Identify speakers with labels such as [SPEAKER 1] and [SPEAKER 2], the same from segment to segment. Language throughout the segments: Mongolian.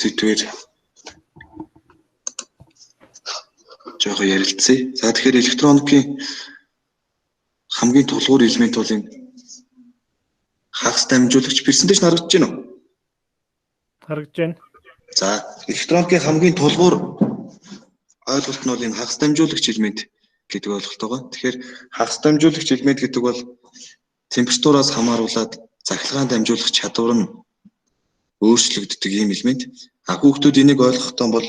[SPEAKER 1] Сэдвээр жоохон ярилцъя. За тэгэхээр электроникийн хамгийн тулгуур элемент бол энэ хагас дамжуулагч персентаж харагдаж байна уу?
[SPEAKER 2] Харагдаж байна.
[SPEAKER 1] За, электроникийн хамгийн тулгуур ойлголт нь бол энэ хагас дамжуулагч элемент гэдэг ойлголт байгаа. Тэгэхээр хагас дамжуулагч элемент гэдэг бол температураас хамааруулаад цахилгаан дамжуулах чадвар нь өөрчлөгддөг ийм элемент. А хүүхдүүд энийг ойлгохдоо бол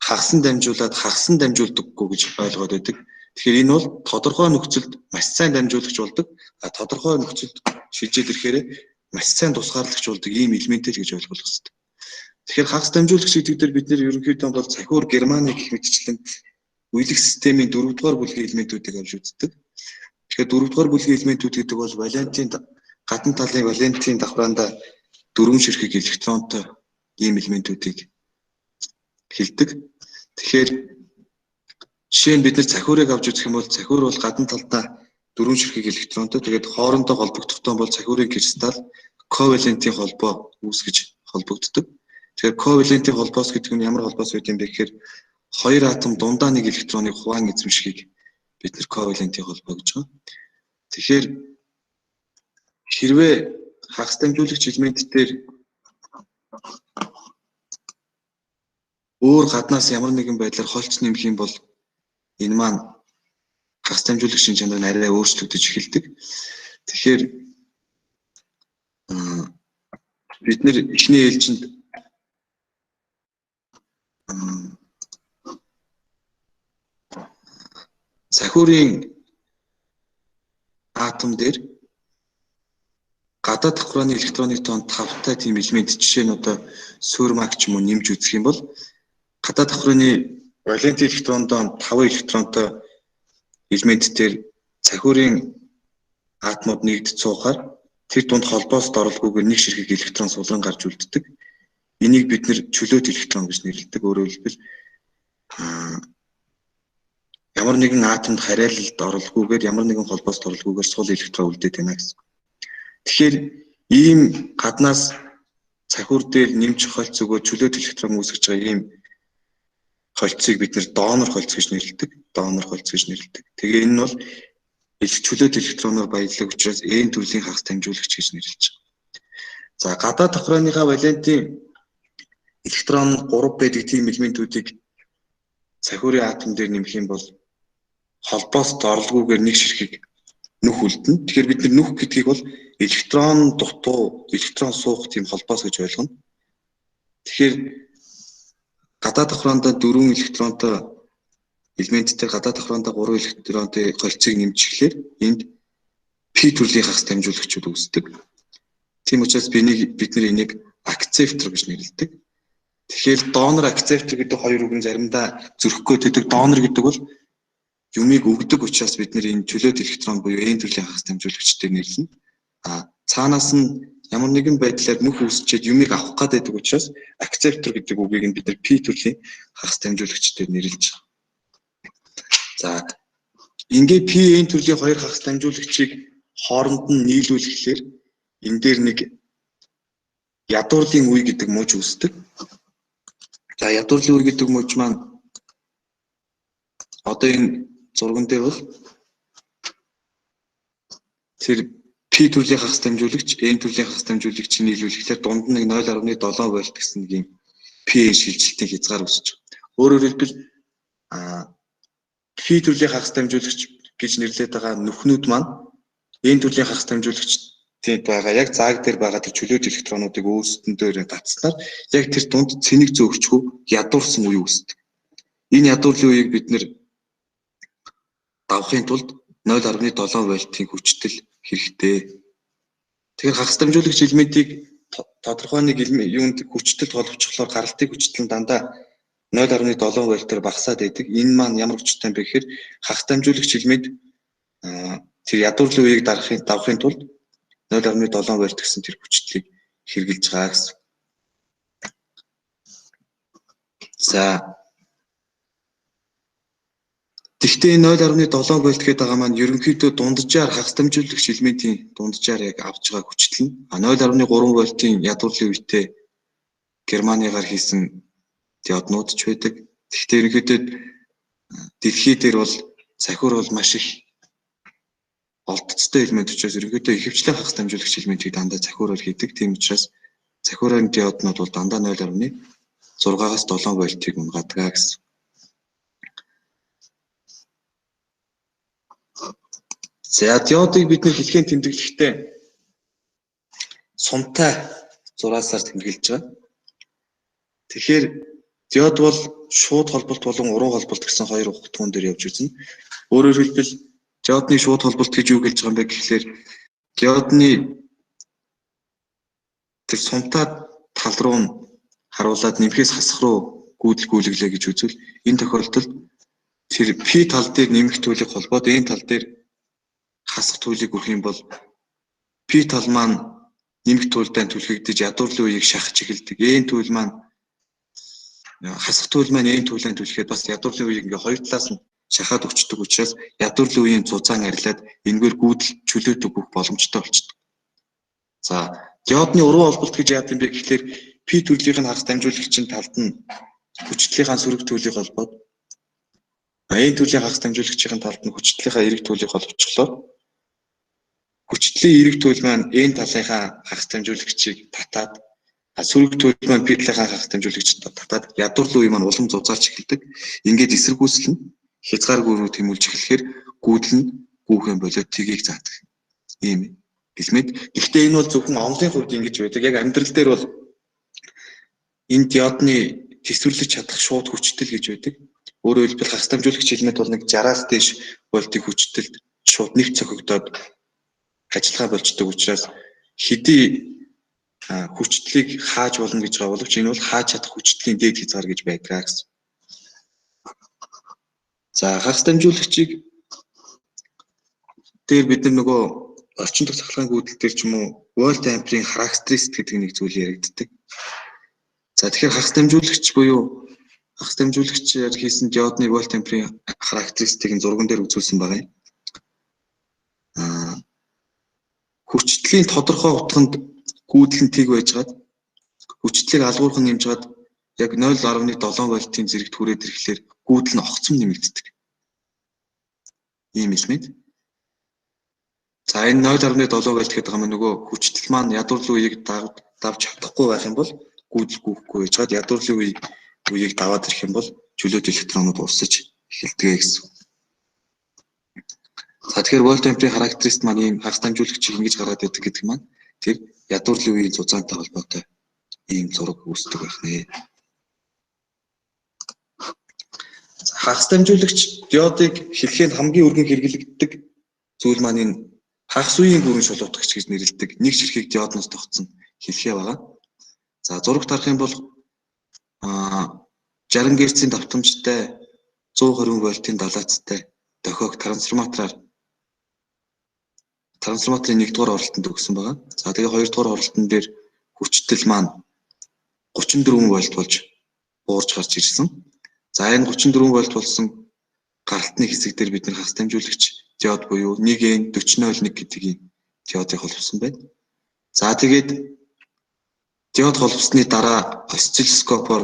[SPEAKER 1] хагас нь дамжуулаад хагас нь дамжуулдаггүй гэж ойлгоод байдаг. Тэгэхээр энэ бол тодорхой нөхцөлд маш сайн дамжуулагч болдог. А тодорхой нөхцөлд шилжээд ирэхээр маш сайн тусгаарлагч болдог ийм элемент л гэж ойлгох хэрэгтэй. Тэгэхээр хагас дамжуулагч гэдэг дээр бид нэр ерөнхийдөө бол цахиур Германы гэх мэтчлэн үеиг системийн 4-р бүлгийн элементүүдийг авч үздэг. Тэгэхээр 4-р бүлгийн элементүүд гэдэг бол валентийн гадна талын валентийн давхраанда дөрвөн ширхэг электронтой ийм элементүүдийг хэлдэг. Тэгэхээр жишээ нь бид нар цахиурыг авч үзэх юм бол цахиур бол гадна талдаа дөрвөн ширхэг электронтой. Тэгээд хоорондоо холбогдохдоо бол цахиурын кристалл ковалентийн холбоо үүсгэж холбогддог. Тэгэхээр ковалентийн холбоос гэдэг нь ямар холбоос байд юм бэ гэхээр хоёр атом дундаа нэг электроныг хуваан эзэмшихийг бид нар ковалентийн холбоо гэж байгаа. Тэгэхээр хэрвээ хагас дамжуулагч элемент дээр өөр гаднаас ямар нэгэн байдлаар холц нэмэх юм бол энэ маань хагас дамжуулагчийн чанар нь арай өөрчлөгдөж эхэлдэг. Тэгэхээр бид нэр эхний ээлжинд цахиурын атом дээр гадаад давхрааны электроны тоон 5-тай тийм элемент жишээ нь одоо суурмак ч юм уу нэмж үзэх юм бол гадаад давхрааны валент электрондоо 5 электронтой элемент дээр цахиурын атомууд нэгдэж суухаар тэр дунд холбоос доролгүйгээр нэг ширхэг электрон сулран гарч үлддэг. Энийг бид нэр чөлөөт электрон гэж нэрлэдэг. Өөрөөр хэлбэл ямар нэгэн атомд харьяалалд оролгүйгээр ямар нэгэн холбоост оролгүйгээр сул электрон үлдээд байна гэсэн. Тэгэхээр ийм гаднаас цахиур дээр нэмж хольц өгөө чөлөөт электрон үүсгэж байгаа ийм хольцыг бид нэр донор хольц гэж нэрлэдэг. Донор хольц гэж нэрлэдэг. Тэгээ энэ нь бол чөлөөт электроноор баялаг учраас N төрлийн хагас дамжуулагч гэж нэрлэж байгаа. За гадаад давхрааныхаа валентийн электрон 3 байдаг тийм элементүүдийг цахиурын атом дээр нэмэх юм бол холбоост оролгүйгээр нэг ширхэг нүх үлдэнэ. Тэгэхээр бид нар нүх гэдгийг бол электрон дутуу, электрон суух тийм холбоос гэж ойлгоно. Тэгэхээр гадаад давхраандаа 4 электронтой элементтэй гадаад давхраандаа 3 электронтой голцыг нэмчихлээр энд P төрлийн хагас дамжуулагчуд үүсдэг. Тийм учраас бид нар энийг акцептор гэж нэрлэдэг. Тэгэхээр донор акцептор гэдэг хоёр үг нь заримдаа зөрөх гээд байдаг. Донор гэдэг бол юмыг өгдөг учраас бид нэр энэ чөлөөт электрон буюу N төрлийн хагас дамжуулагчдыг нэрлэнэ. А цаанаас нь ямар нэгэн байдлаар нүх үүсчээд юмыг авах гээд байдаг учраас акцептор гэдэг үгийг нь бид нар P төрлийн хагас дамжуулагчдаар нэрлэж байгаа. За ингээ P N төрлийн хоёр хагас дамжуулагчийг хооронд нь нийлүүлэхлээр энэ дээр нэг ядуурлын үе гэдэг муж үүсдэг. За ядуурлын үе гэдэг муж маань одоо энэ зурган дээр бол тэр P төрлийн хагас дамжуулагч, N төрлийн хагас дамжуулагч нийлүүлэхлээр дунд нь нэг 0.7 вольт гэсэн нэг юм P шилжилтийн хязгаар үүсэж байгаа. Өөрөөр хэлбэл P төрлийн хагас дамжуулагч гэж нэрлэдэг байгаа нүхнүүд маань N төрлийн хагас дамжуулагчдад байгаа яг зааг дээр байгаа тэр чөлөөт электронуудыг өөрсдөн дээр татснаар яг тэр дунд цэник зөөгчхүү ядуурсан үе үүсдэг. Энэ ядуурлын үеийг бид нэр давахын тулд 0.7 вольтын хүчтэл хэрэгтэй. Тэгэхээр хагас дамжуулагч элементийг тодорхой нэг юунд хүчтэл холбочихлоор гаралтын хүчтэл нь дандаа 0.7 вольтоор багасаад байдаг. Энэ маань ямар хүчтэй юм бэ гэхээр хагас дамжуулагч элемент тэр ядуурлын үеийг давахын тулд 0.7 вольт гэсэн тэр хүчтлийг хэрэгжилж байгаа гэсэн. За Гэхдээ 0.7 вольт гэдэг байгаа маань ерөнхийдөө дунджаар хагас дамжуулагч элементийн дунджаар яг авч байгаа хүчтэл нь 0.3 вольтын ядуурлын үетэй Германыгаар хийсэн диоднууд ч байдаг. Тэгэхдээ ерөнхийдөө дэлхий дээр бол цахиур бол маш их олдцтой элемент учраас ерөнхийдөө ихэвчлэн хагас дамжуулагч элементийг дандаа цахиураар хийдэг. Тийм учраас цахиурын диоднууд бол дандаа 0.6-аас 7 вольтыг унгаадаг гэсэн. За диодыг бид нэр хэлхийн тэмдэглэхдээ сумтай зураасаар тэмдэглэж байгаа. Тэгэхээр диод бол шууд холболт болон уруу холболт гэсэн хоёр утгуун дээр явж үзнэ. Өөрөөр хэлбэл диодны шууд холболт гэж юу хэлж байгаа юм бэ гэхлээр диодны тэр сумтай тал руу нь харуулад нэмхээс хасах руу гүйдэл гүйлгэлээ гэж үзвэл энэ тохиолдолд тэр P тал дээр нэмэх төлийг холбоод N тал дээр хасах төлийг өгөх юм бол P тал маань нэмэх төлдөө түлхэгдэж ядуурлын үеийг шахаж эхэлдэг. N төл маань хасах төл маань N төлөө түлхэхэд бас ядуурлын үеийг ингээ хоёр талаас нь шахаад өгчдөг учраас ядуурлын үеийн зузаан арилаад энэгээр гүйдэл чөлөөт өгөх боломжтой болчдөг. За диодны уруу холболт гэж яадаг юм бэ гэхлээр P төрлийнх нь хагас дамжуулагчийн талд нь хүчтлийнхаа сөрөг төлийг холбоод N төрлийн хагас дамжуулагчийн талд нь хүчтлийнхаа эерэг төлийг холбочихлоо. Хүчтлийн эерэг төл маань N талынхаа хагас дамжуулагчийг татаад сөрөг төл маань P талынхаа хагас дамжуулагчид татаад ядуурлын үе маань улам зузаарч эхэлдэг. Ингээд эсэргүүцэл нь хязгааргүй рүү тэмүүлж эхлэхээр гүйдэл нь гүйхэн болоод тгийг заадаг. Ийм элемент. Гэхдээ энэ бол зөвхөн онлын хувьд ингэж байдаг. Яг амьдрал дээр бол энэ диодны төсвөрлөж чадах шууд хүчтэл гэж байдаг. Өөрөөр хэлбэл хагас дамжуулагч элемент бол нэг 60-аас дээш вольтын хүчтэлд шууд нэг цохигдоод ажиллагаа болчдөг учраас хэдий хүчтлийг хааж болно гэж байгаа боловч энэ бол хааж чадах хүчтлийн дээд хязгаар гэж байдаг гэсэн. За хагас дамжуулагчийг дээр бид нар нөгөө орчин төх цахилгаан гүйдэл дээр ч юм уу вольт амперийн характеристик гэдэг нэг зүйл яригддаг. За тэгэхээр хагас дамжуулагч буюу хагас дамжуулагчаар хийсэн диодны вольт амперийн характеристикийг зурган дээр үзүүлсэн байгаа юм. Хүчтлийн тодорхой утганд гүйдэл нь тэг байжгаад хүчтлийг алгуурхан нэмжгаад яг 0.7 вольтын зэрэгт хүрээд ирэхлээр гүйдэл нь огцом нэмэгддэг. Ийм элемент. За энэ 0.7 вольт гэдэг юм нөгөө хүчтэл маань ядуурлын үеийг давж чадахгүй байх юм бол гүйдэл гүйхгүй байжгаад ядуурлын үеийг даваад ирэх юм бол чөлөөт электронууд урсаж эхэлдэг гэсэн. За тэгэхээр вольт амперийн характеристик маань ийм хагас дамжуулагчийг ингэж гаргаад байдаг гэдэг маань тэр ядуурлын үеийн зузаантай холбоотой ийм зураг үүсдэг байх нэ. Хагас дамжуулагч диодыг хэлхийн хамгийн өргөн хэрэглэгддэг зүйл маань энэ хагас үеийн гүрэн шулуутгагч гэж нэрлэдэг нэг ширхэг диодноос тогтсон хэлхээ байгаа. За зурагт харах юм бол 60 Гц-ийн давтамжтай 120 вольтын далаацтай дохиог трансформатораар трансформаторын 1-р оролтонд өгсөн байгаа. За тэгээ 2-р оролтон дээр хүчтэл маань 34 вольт болж буурч гарч ирсэн. За энэ 34 вольт болсон гаралтны хэсэг дээр бид нар хагас дамжуулагч диод буюу 1N4001 гэдэг ийм диодыг холбосон байна. За тэгээд диод холбосны дараа осциллоскопоор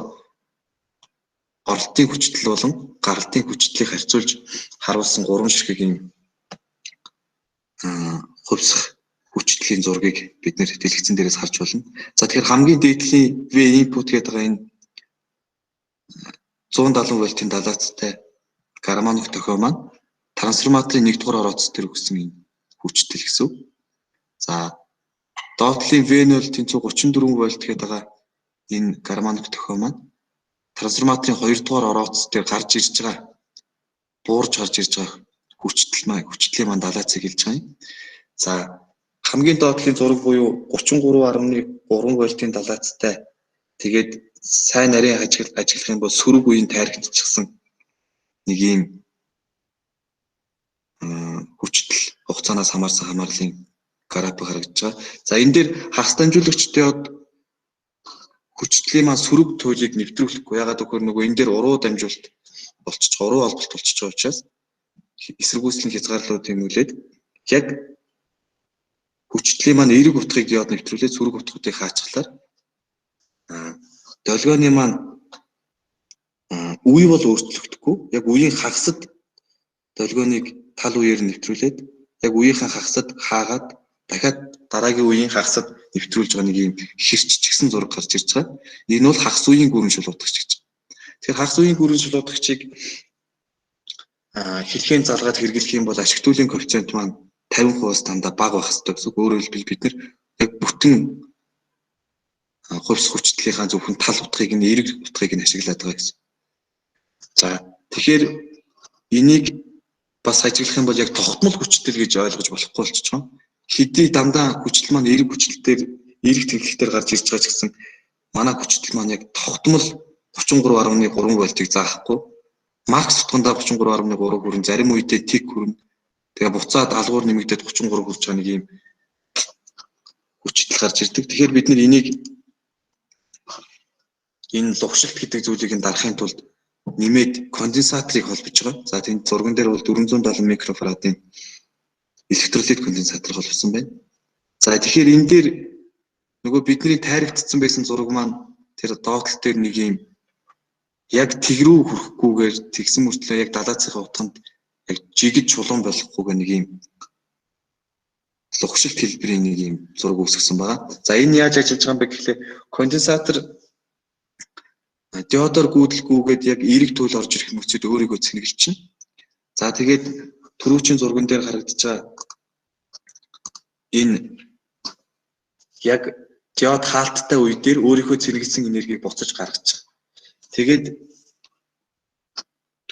[SPEAKER 1] оролтын хүчтэл болон гаралтын хүчтлийг харьцуулж харуулсан 3 ширхэг ийм хувьсах хүчтлийн зургийг бид нэр дэлгэцэн дээрээс харж байна. За тэгэхээр хамгийн дээдлийн V input гэдэг байгаа энэ 170 вольтын далаацтай гармоник дохио маань трансформаторын 1-р орооц дээр өгсөн энэ хүчтэл гэсэн. За доотлын V0 тэнцүү 34 вольт гэдэг байгаа энэ гармоник дохио маань трансформаторын 2-р орооц дээр гарч ирж байгаа буурж гарч ирж байгаа хүчтэл маань хүчтлийн маань далаацыг хэлж байгаа юм. За хамгийн доотлын зураг буюу 33.3 вольтын далаацтай тэгээд сайн нарийн ажиглах юм бол сөрөг үеийн тайрагдчихсан нэг ийм хүчтэл хугацаанаас хамаарсан хамаарлын график харагдаж байгаа. За энэ дээр хагас дамжуулагч диод хүчтлийн маань сөрөг туйлыг нэвтрүүлэхгүй. Ягаад гэвэл нөгөө энэ дээр уруу дамжуулалт болчихж байгаа, уруу холболт болчихж байгаа учраас эсэргүүцлийн хязгаарлалууд тэмүүлээд яг хүчтлийн маань эерэг утгыг диод нэвтрүүлээд сөрөг утгуудыг хаачглаар Долгионы маань үе бол өөрчлөгдөхгүй. Яг үеийн хагасад долгионыг тал үеэр нэвтрүүлээд яг үеийнхээ хагасад хаагаад дахиад дараагийн үеийн хагасад нэвтрүүлж байгаа нэг юм хэрччихсэн зураг гарч ирж байгаа. Энэ бол хагас үеийн гүрэн шулуутгагч гэж. Тэгэхээр хагас үеийн гүрэн шулуутгагчийг хэлхийн залгаад хэрэглэх юм бол ашиг төлөвийн коэффициент маань 50%-аас дандаа бага байх ёстой гэсэн. Өөрөөр хэлбэл бид нэр яг бүтэн хувьс хүчтлийнхаа зөвхөн тал утгыг нь эерэг утгыг нь ашиглаад байгаа гэсэн. За тэгэхээр энийг бас ажиглах юм бол яг тогтмол хүчтэл гэж ойлгож болохгүй болчих жоон. Хэдий дандаа хүчтэл маань эерэг хүчтэл дээр эерэг тэнхлэгтээр гарч ирж байгаа ч гэсэн манай хүчтэл маань яг тогтмол 33.3 вольтыг заахгүй. Макс утгандаа 33.3 хүрэн, зарим үедээ тэг хүрэн. Тэгээ буцаад алгуур нэмэгдээд 33 хүрч байгаа нэг юм хүчтэл гарч ирдэг. Тэгэхээр бид нар энийг энэ лугшилт гэдэг зүйлийг нь дарахын тулд нэмээд конденсаторыг холбож байгаа. За тэнд зурган дээр бол 470 микрофарадын электролит конденсатор холбосон байна. За тэгэхээр энэ дээр нөгөө бидний тайрагдсан байсан зураг маань тэр доотлол дээр нэг юм яг тэг рүү хүрэхгүйгээр тэгсэн мөртлөө яг далаацынхаа утганд яг жигэж чулуун болохгүйгээр нэг юм лугшилт хэлбэрийн нэг юм зураг үүсгэсэн байгаа. За энэ яаж ажиллаж байгаа юм бэ гэхлээр конденсатор диодоор гүйдэлгүйгээд яг эерэг төлөв орж ирэх мөчөд өөрийгөө цэнгэлчихнэ. За тэгээд түрүүчийн зурган дээр харагдаж байгаа энэ яг диод хаалттай үе дээр өөрийнхөө цэнгэлсэн энергийг буцаж гаргачих. Тэгээд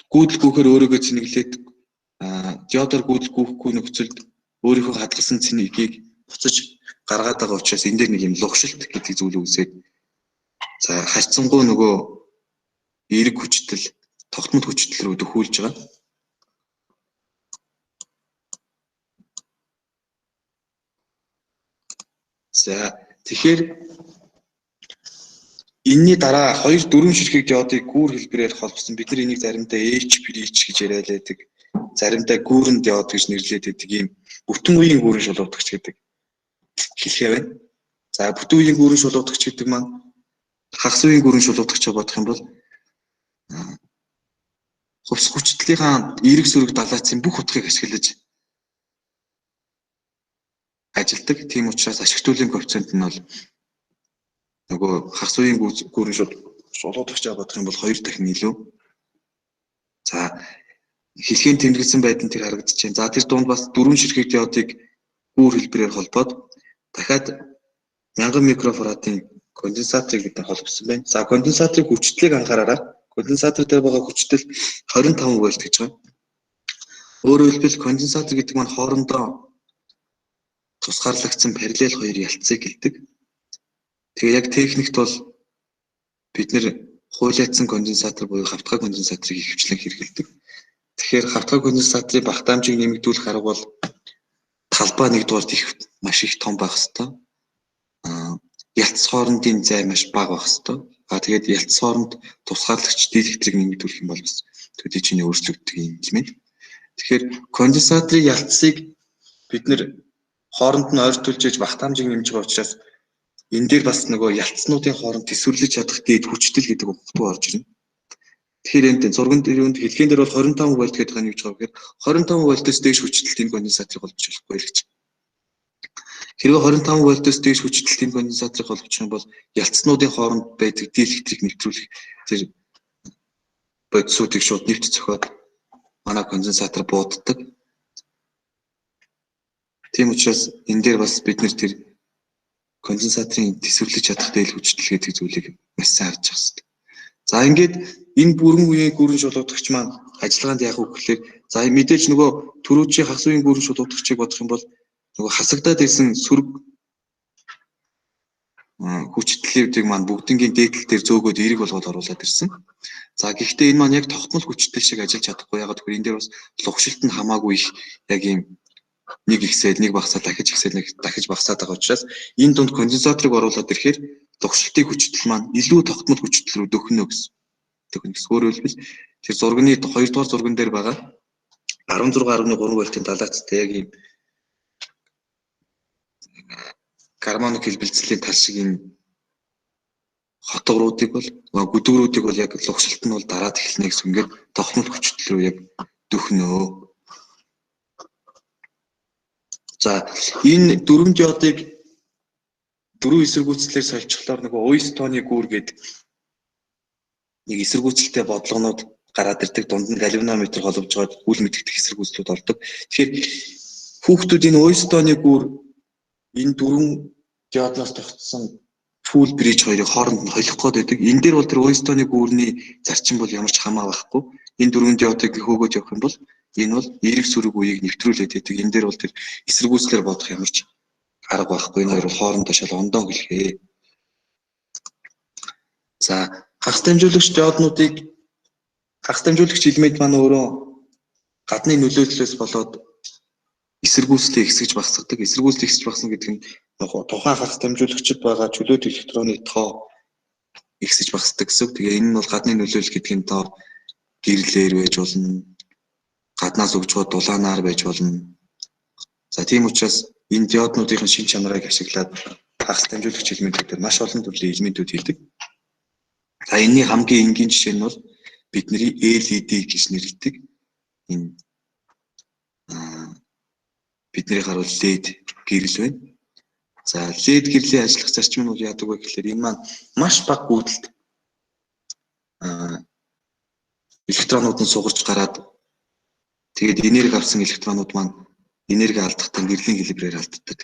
[SPEAKER 1] гүйдэлгүйхээр өөрийгөө цэнгэлээд диодоор гүйдэлгүйхгүй нөхцөлд өөрийнхөө хадгалсан цэнэгийг буцаж гаргаад байгаа учраас энэ дээр нэг юм лугшилт гэдэг зүйл үүсээд за харьцангуй нөгөө эерэг хүчтэл, тогтмол хүчтэл рүү дөхүүлж байгаа. За тэгэхээр энэний дараа 2 4 ширхэг диодыг гүүр хэлбэрээр холбосон. Бид нар энийг заримдаа H bridge гэж яриад байдаг. Заримдаа гүүрэн диод гэж нэрлэдэг байдаг ийм бүтэн үеийн гүүрэн шулуутгагч гэдэг хэлхээ байна. За бүтэн үеийн гүүрэн шулуутгагч гэдэг маань хагас үеийн гүрэн шулуутгагч бодох юм бол хувьс хүчтлийнхаа эерэг сөрөг далайцын бүх утгыг ашиглаж ажилладаг. Тийм учраас ашиг төлөвийн коэффициент нь бол нөгөө хагас үеийн гүрэн шулуутгагч бодох юм бол 2 дахин илүү. За хэлхийн тэмдэглэсэн байдал тэр харагдаж байна. За тэр дунд бас 4 ширхэг диодыг гүүр хэлбэрээр холбоод дахиад 1000 микрофарадын конденсаторыг бид холбосон байна. За конденсаторын хүчтлийг анхаараарай. Конденсатор дээр байгаа хүчтэл 25 вольт гэж байгаа. Өөрөөр хэлбэл конденсатор гэдэг маань хоорондоо тусгаарлагдсан параллел хоёр ялцыг гэлдэг. Тэгээ яг техникт бол бид нэр хуулиатсан конденсатор буюу хавтгай конденсаторыг ихэвчлэн хэрэглэдэг. Тэгэхээр хавтгай конденсаторын багтаамжийг нэмэгдүүлэх арга бол талбай нэгдүгээрт их маш их том байх ёстой. Ялц хоорондын зай маш бага байх ёстой. А тэгээд ялц хооронд тусгаарлагч диэлектрик нэмэгдүүлэх юм бол бас төдий чиний өөрчлөгддөг юм элемент. Тэгэхээр конденсаторын ялцыг бид нэр хооронд нь ойртуулж иж багтаамжийг нэмж байгаа учраас энэ дээр бас нөгөө ялцнуудын хооронд төсвөрлөж чадах дээд хүчтэл гэдэг утга орж ирнэ. Тэгэхээр энд зурган дээр юунд хэлхийн дээр бол 25 вольт гэдэг нь юу гэж байгаа вэ гэхээр 25 вольтоос дээш хүчтэлт энэ конденсаторыг холбож болохгүй л гэж. Хэрвээ 25 вольтоос дээш хүчтэлт энэ конденсаторыг холбочих юм бол ялцнуудын хооронд байдаг диэлектрик нэвтрүүлэх тэр бодисуудыг шууд нэвт цохиод манай конденсатор бууддаг. Тийм учраас энэ дээр бас бид нэр тэр конденсаторын төсвөрлөж чадах дээл хүчтэл гэдэг зүйлийг маш сайн харж байгаа хэрэгтэй. За ингээд энэ бүрэн үеийн гүрэн шулуутгагч маань ажиллагаанд яах вэ гэхлээр за мэдээж нөгөө түрүүчийн хагас үеийн гүрэн шулуутгагчийг бодох юм бол нөгөө хасагдаад ирсэн сөрөг хүчтлүүдийг маань бүгднгийн дээдл дээр зөөгөөд эерэг болгоод оруулаад ирсэн. За гэхдээ энэ маань яг тогтмол хүчтэл шиг ажиллаж чадахгүй. Ягаад гэвэл энэ дээр бас лугшилт нь хамаагүй их яг ийм нэг ихсэл нэг багасаа дахиж ихсэл нэг дахиж багасаад байгаа учраас энэ дунд конденсаторыг оруулаад ирэхээр лугшилтын хүчтэл маань илүү тогтмол хүчтэл рүү дөхнө гэсэн. Дөхнө гэсэн. Өөрөөр хэлбэл тэр зурганы 2 дугаар зурган дээр байгаа 16.3 вольтын далайцтай яг ийм гармоник хэлбэлзлийн тал шиг ийм Хотгоруудыг бол гүдгрүүдийг бол яг лугшилт нь бол дараад эхэлнэ гэсэн ингээд тогтмол хүчтэл рүү яг дөхнөө. За энэ дөрвөн диодыг дөрвөн эсэргүүцлээр сольчихлоор нөгөө Уистонны гүүр гэдэг нэг эсэргүүцэлтэй бодлогонууд гараад ирдэг, дунд нь гальванометр холбож байгаад үл мэдэгдэх эсэргүүцлүүд ордог. Тэгэхээр хүүхдүүд энэ Уистоны гүүр энэ дөрвөн диодноос тогтсон full bridge хоёрыг хооронд нь холих гээд байдаг. Энэ дээр бол тэр Уистоны гүүрний зарчим бол ямар ч хамаа байхгүй. Энэ дөрвөн диодыг хөөгөөж явах юм бол энэ бол эерэг сөрөг үеийг нэвтрүүлээд байдаг. Энэ дээр бол тэр эсэргүүцлээр бодох ямар ч арга байхгүй. Энэ хоёр бол хоорондоо шал ондоо гэлхээ. За хагас дамжуулагч диоднуудыг хагас дамжуулагч элемент маань өөрөө гадны нөлөөллөөс болоод эсэргүүцлээ ихсгэж багасгадаг. Эсэргүүцэл ихсэж багасна гэдэг нь тухайн хагас дамжуулагчид байгаа чөлөөт электроны тоо ихсэж багасдаг гэсэн. Тэгээ энэ нь бол гадны нөлөөлөл гэдэг нь тоо гэрлээр байж болно. Гаднаас өгж байгаа дулаанаар байж болно. За тийм учраас энэ диоднуудын шин чанарыг ашиглаад хагас дамжуулагч элементүүдээр маш олон төрлийн элементүүд хийдэг. За энэний хамгийн энгийн жишээ нь бол бидний LED гэж нэрлэдэг. Энэ бидний харуул LED гэрэл байна. За LED гэрлийн ажиллах зарчим нь бол яадаг вэ гэхээр энэ маань маш бага гүйдэлд электронууд нь сугарч гараад тэгээд энерги авсан электронууд маань энерги алдахдаа гэрлийн хэлбэрээр алддаг.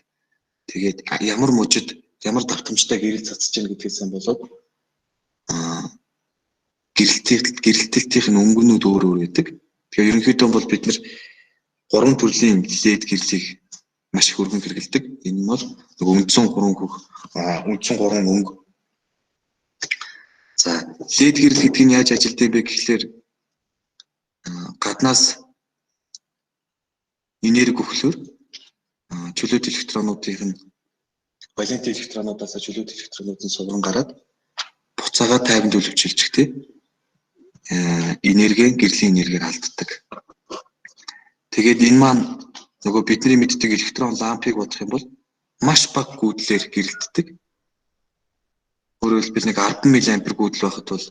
[SPEAKER 1] Тэгээд ямар мужид ямар давтамжтай гэрэл цацж гин гэдгээс болоод гэрэлтэлтийн өнгөнүүд өөр өөр байдаг. Тэгэхээр ерөнхийдөө бол бид нэр гурван төрлийн LED гэрлийг маш их өргөн хэрэглэдэг. Энэ нь бол нөгөө үндсэн гурван хөх, үндсэн гурван өнгө. За LED гэрэл гэдэг нь яаж ажилтдаг бэ гэхлээр гаднаас энерги өгөхлөөр чөлөөт электронуудын нь валент электронуудаас чөлөөт электронууд нь сугран гараад буцаага тайван төлөвчилж тий энерги гэрлийн энергиэр алддаг. Тэгээд энэ маань нөгөө бидний мэддэг электрон лампыг бодох юм бол маш бага гүйдлээр гэрэлтдэг. Өөрөөр хэлбэл нэг 10 мА гүйдэл байхад бол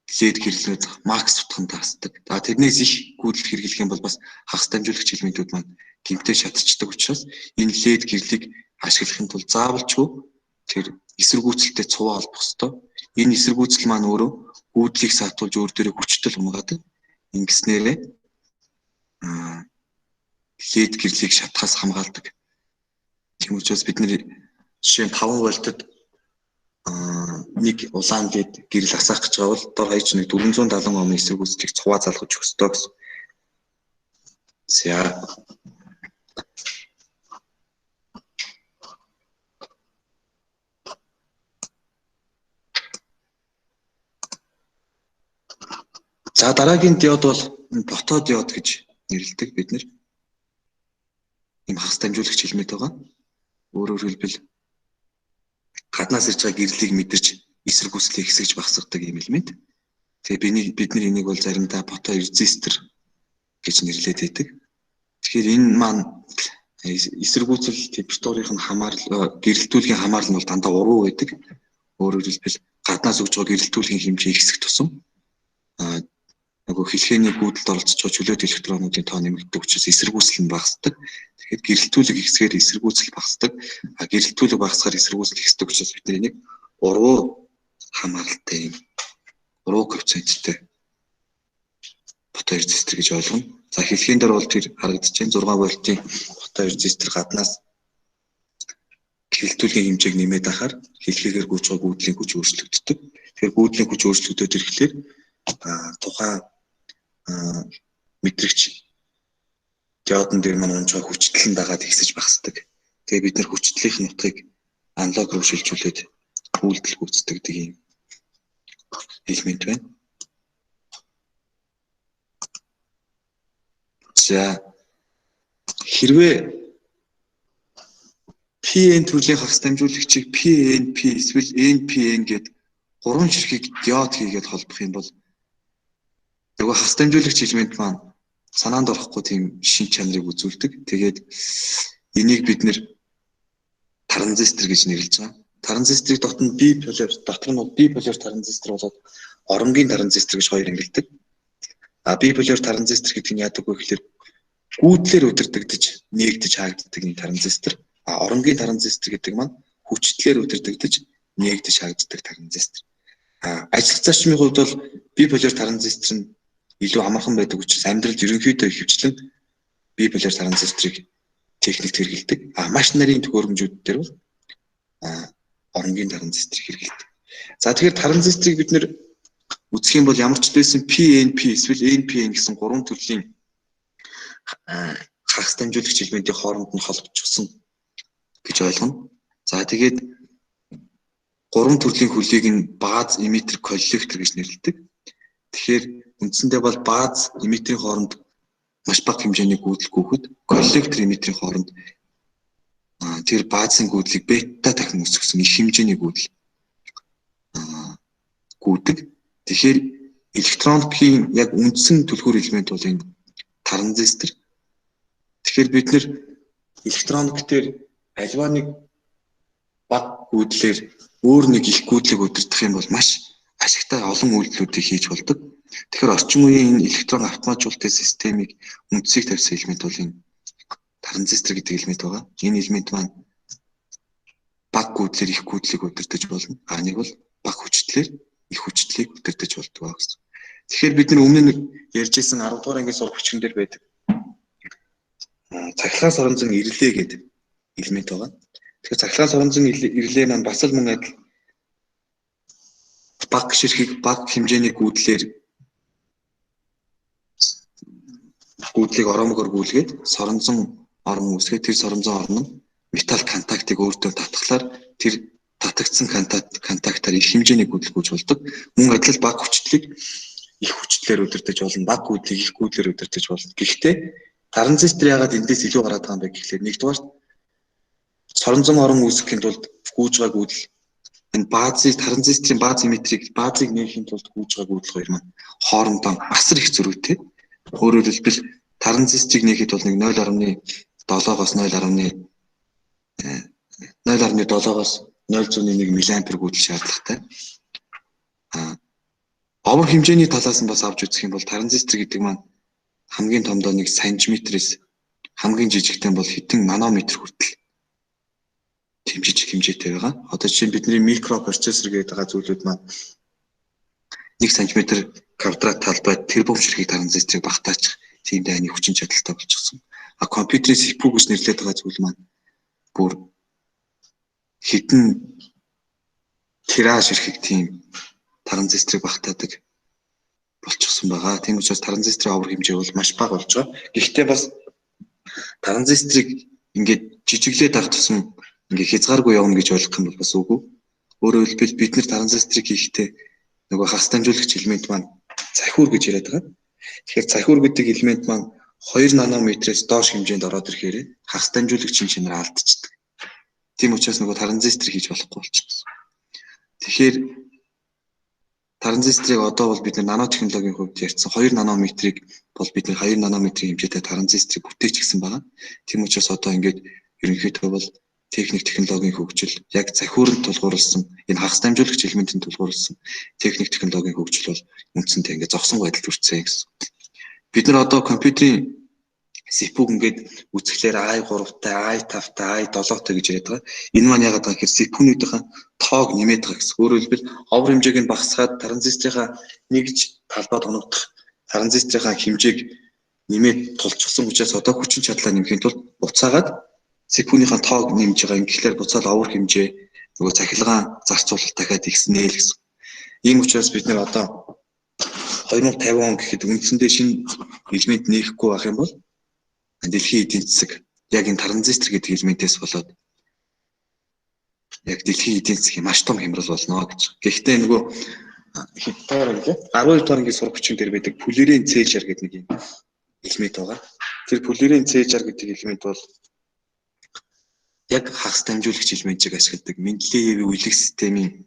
[SPEAKER 1] LED гэрлүүд макс утганд таасдаг. За тэрнээс их гүйдэл хэрэглэх юм бол бас хагас дамжуулагч элементүүд маань гэмтээ шатчихдаг учраас энэ LED гэрлийг ашиглахын тулд заавалчгүй тэр эсэргүүцэлтэй цуваа холбох ёстой. Энэ эсэргүүцэл маань өөрөө гүйдлийг саатуулж өөр дээрээ хүчтэл унгадаг. Ингэснээрээ LED гэрлийг шатахаас хамгаалдаг. Тийм учраас бид нэр жишээ нь 5 вольтод нэг улаан LED гэрэл асаах гэж байгаа бол дор хаяж нэг 470 ом эсэргүүцлийг цуваа залгаж өгөх ёстой гэсэн. За. За дараагийн диод бол фотодиод гэж нэрлэдэг бид нэр. Ийм хагас дамжуулагч элемент байгаа. Өөрөөр хэлбэл гаднаас ирж байгаа гэрлийг мэдэрч эсэргүүцлийг хэсэгж багасгадаг ийм элемент. Тэгээ бид нар энийг бол заримдаа фоторезистор гэж нэрлэдэг байдаг. Тэгэхээр энэ маань эсэргүүцэл температурын хамаарал, гэрэлтүүлгийн хамаарал нь бол дандаа уруу байдаг. Өөрөөр хэлбэл гаднаас өгж байгаа гэрэлтүүлгийн хэмжээ ихсэх тусам нөгөө хэлхээний гүйдэлд оролцож байгаа чөлөөт электронуудын тоо нэмэгддэг учраас эсэргүүцэл нь багасдаг. Тэгэхээр гэрэлтүүлэг ихсгээр эсэргүүцэл багасдаг. А гэрэлтүүлэг багасгаар эсэргүүцэл ихсдэг учраас бид энийг уруу хамааралтай юм уруу коэффициенттэй фоторезистор гэж ойлгоно. За хэлхийн дээр бол тэр харагдаж байна. 6 вольтын фоторезистор гаднаас гэрэлтүүлгийн хэмжээг нэмээд ахаар хэлхээгээр гүйж байгаа гүйдлийн хүч өөрчлөгддөг. Тэгэхээр гүйдлийн хүч өөрчлөгдөд ирэхлээр тухайн мэдрэгч диодон дээр маань унж байгаа хүчтэл нь дагаад ихсэж багасдаг. Тэгээ бид нэр хүчтлийнх нь утгыг аналог руу шилжүүлээд үйлдэл гүйцэтгэдэг юм элемент байна. За хэрвээ PN төрлийн хагас дамжуулагчийг PNP эсвэл NPN гээд гурван ширхэг диод хийгээд холбох юм бол нөгөө хагас дамжуулагч элемент маань санаанд орохгүй тийм шин чанарыг үзүүлдэг. Тэгээд энийг бид нэр транзистор гэж нэрлэж байгаа. Транзисторыг дотор нь биполяр, дотор нь биполяр транзистор болоод оронгийн транзистор гэж хоёр ангилдаг. А биполяр транзистор гэдэг нь яадаг вэ гэхээр гүйдлээр удирдагдаж нээгдэж хаагддаг энэ транзистор. А оронгийн транзистор гэдэг маань хүчтлээр удирдагдаж нээгдэж хаагддаг транзистор. А ажиллах зарчмын хувьд бол биполяр транзистор нь илүү амархан байдаг учраас амьдралд ерөнхийдөө ихэвчлэн биполяр транзисторыг техникт хэрэглэдэг. А маш нарийн төхөөрөмжүүд дээр бол оронгийн транзисторыг хэрэглэдэг. За тэгэхээр транзисторыг бид нэр үзэх юм бол ямар ч байсан PNP эсвэл NPN гэсэн гурван төрлийн хагас дамжуулагч элементийн хооронд нь холбогдсон гэж ойлгоно. За тэгээд гурван төрлийн хөлийг нь бааз, эмитер, коллектор гэж нэрлэдэг. Тэгэхээр үндсэндээ бол бааз, эмитерийн хооронд маш бага хэмжээний гүйдэл гүйхэд коллектор эмитерийн хооронд тэр баазын гүйдлийг бета дахин өсгсөн их хэмжээний гүйдэл гүйдэг. Тэгэхээр электроникийн яг үндсэн түлхүүр элемент бол энэ транзистор. Тэгэхээр бид нэр электроник дээр альва нэг бага гүйдлээр өөр нэг их гүйдлийг удирдах юм бол маш ашигтай олон үйлдэлүүдийг хийж болдог. Тэгэхээр орчин үеийн энэ электрон автоматжуулалтын системийг үндсийг тавьсан элемент бол энэ транзистор гэдэг элемент байгаа. Энэ элемент маань бага гүйдлээр их гүйдлийг удирдах болно. А нэг бол бага хүчтлээр их хүчтлийг удирдах болдог гэсэн. Тэгэхээр бид нар өмнө нь ярьж ирсэн 10 дугаар ангийн сурах бичгэн дээр байдаг цахилгаан соронзон ирлээ гэдэг элемент байгаа. Тэгэхээр цахилгаан соронзон ирлээ маань бас л мөн адил бага ширхэг бага хэмжээний гүйдлээр гүйдлийг ороомгоор гүйлгээд соронзон орон үүсгээд тэр соронзон орон нь металл контактыг өөртөө татхлаар тэр татагдсан контактаар их хэмжээний гүйдэл гүйж болдог. Мөн адил бага хүчтлийг их хүчтлээр удирдах болно, бага гүйдлийг их гүйдлээр удирдах болно. Гэхдээ транзистор яагаад эндээс илүү гараад байгаа юм бэ гэхлээр нэгдүгээр соронзон орон үүсгэхийн тулд гүйж байгаа гүйдэл энэ баазыг транзисторын бааз эмитерийг баазыг нээхийн тулд гүйж байгаа гүйдэл хоёр маань хоорондоо асар их зөрүүтэй. Өөрөөр хэлбэл транзисторыг нээхэд бол нэг 0.7-оос 0.7-оос 0.1 мА гүйдэл шаардлагатай. Овор хэмжээний талаас нь бас авч үзэх юм бол транзистор гэдэг маань хамгийн томдоо нэг сантиметрээс хамгийн жижигтэн бол хэдэн нанометр хүртэл тийм жижиг хэмжээтэй байгаа. Одоо жишээ нь бидний микропроцессор гэдэг байгаа зүйлүүд маань 1 см квадрат талбайд тэрбум ширхэг транзисторыг багтаачих тийм дайны хүчин чадалтай болчихсон. А компьютерийн CPU гэж нэрлэдэг байгаа зүйл маань бүр хэдэн тера ширхэг тийм транзисторыг багтаадаг болчихсон байгаа. Тийм учраас транзисторын овор хэмжээ бол маш бага болж байгаа. Гэхдээ бас транзисторыг ингээд жижиглээд авах тусам ингээд хязгааргүй явна гэж ойлгох юм бол бас үгүй. Өөрөөр хэлбэл бид нэр транзисторыг хийхдээ нөгөө хагас дамжуулагч элемент маань цахиур гэж яриад байгаа. Тэгэхээр цахиур гэдэг элемент маань 2 нанометрээс доош хэмжээнд ороод ирэхээр хагас дамжуулагчийн чанар алдчихдаг. Тийм учраас нөгөө транзистор хийж болохгүй болчихсон. Тэгэхээр транзисторыг одоо бол бид нано технологийн хувьд ярьсан 2 нанометрыг бол бид 2 нанометрийн хэмжээтэй транзисторыг бүтээч гэсэн байгаа. Тийм учраас одоо ингээд ерөнхийдөө бол техник технологийн хөгжил яг захиуранд тулгуурласан энэ хагас дамжуулагч элементийн тулгуурласан техник технологийн хөгжил бол үндсэндээ ингээд зогсон байдалд хүрсэн гэсэн. Бид нар одоо компьютерийн CPU-г ингээд үзэхлээр i3-тай, i5-тай, i7-тай гэж яриад байгаа. Энэ маань яагаад байгаа гэхээр CPU-нүүдийнхаа тоог нэмээд байгаа гэсэн. Өөрөөр хэлбэл овор хэмжээг нь багасгаад транзисторынхаа нэгж талбайд оногдох транзисторынхаа хэмжээг нэмээд тулчихсан учраас одоо хүчин чадлаа нэмэхийн тулд буцаагаад CPU-ийнхаа тоог нэмж байгаа. Ингэхлээр буцаал овор хэмжээ нөгөө цахилгаан зарцуулалт дахиад ихснэ л гэсэн. Ийм учраас бид нэр одоо 2050 он гэхэд үндсэндээ шинэ элемент нээхгүй байх юм бол дэлхийн эдийн засаг яг энэ транзистор гэдэг элементээс болоод яг дэлхийн эдийн засгийн маш том хямрал болно гэж. Гэхдээ нөгөө хятадаар гэлээ 12 дугаар ангийн сурах бичиг дээр байдаг полирен C60 гэдэг нэг юм элемент байгаа. Тэр полирен C60 гэдэг элемент бол яг хагас дамжуулагч элементийг ашигладаг. Менделеевийн үеиг системийн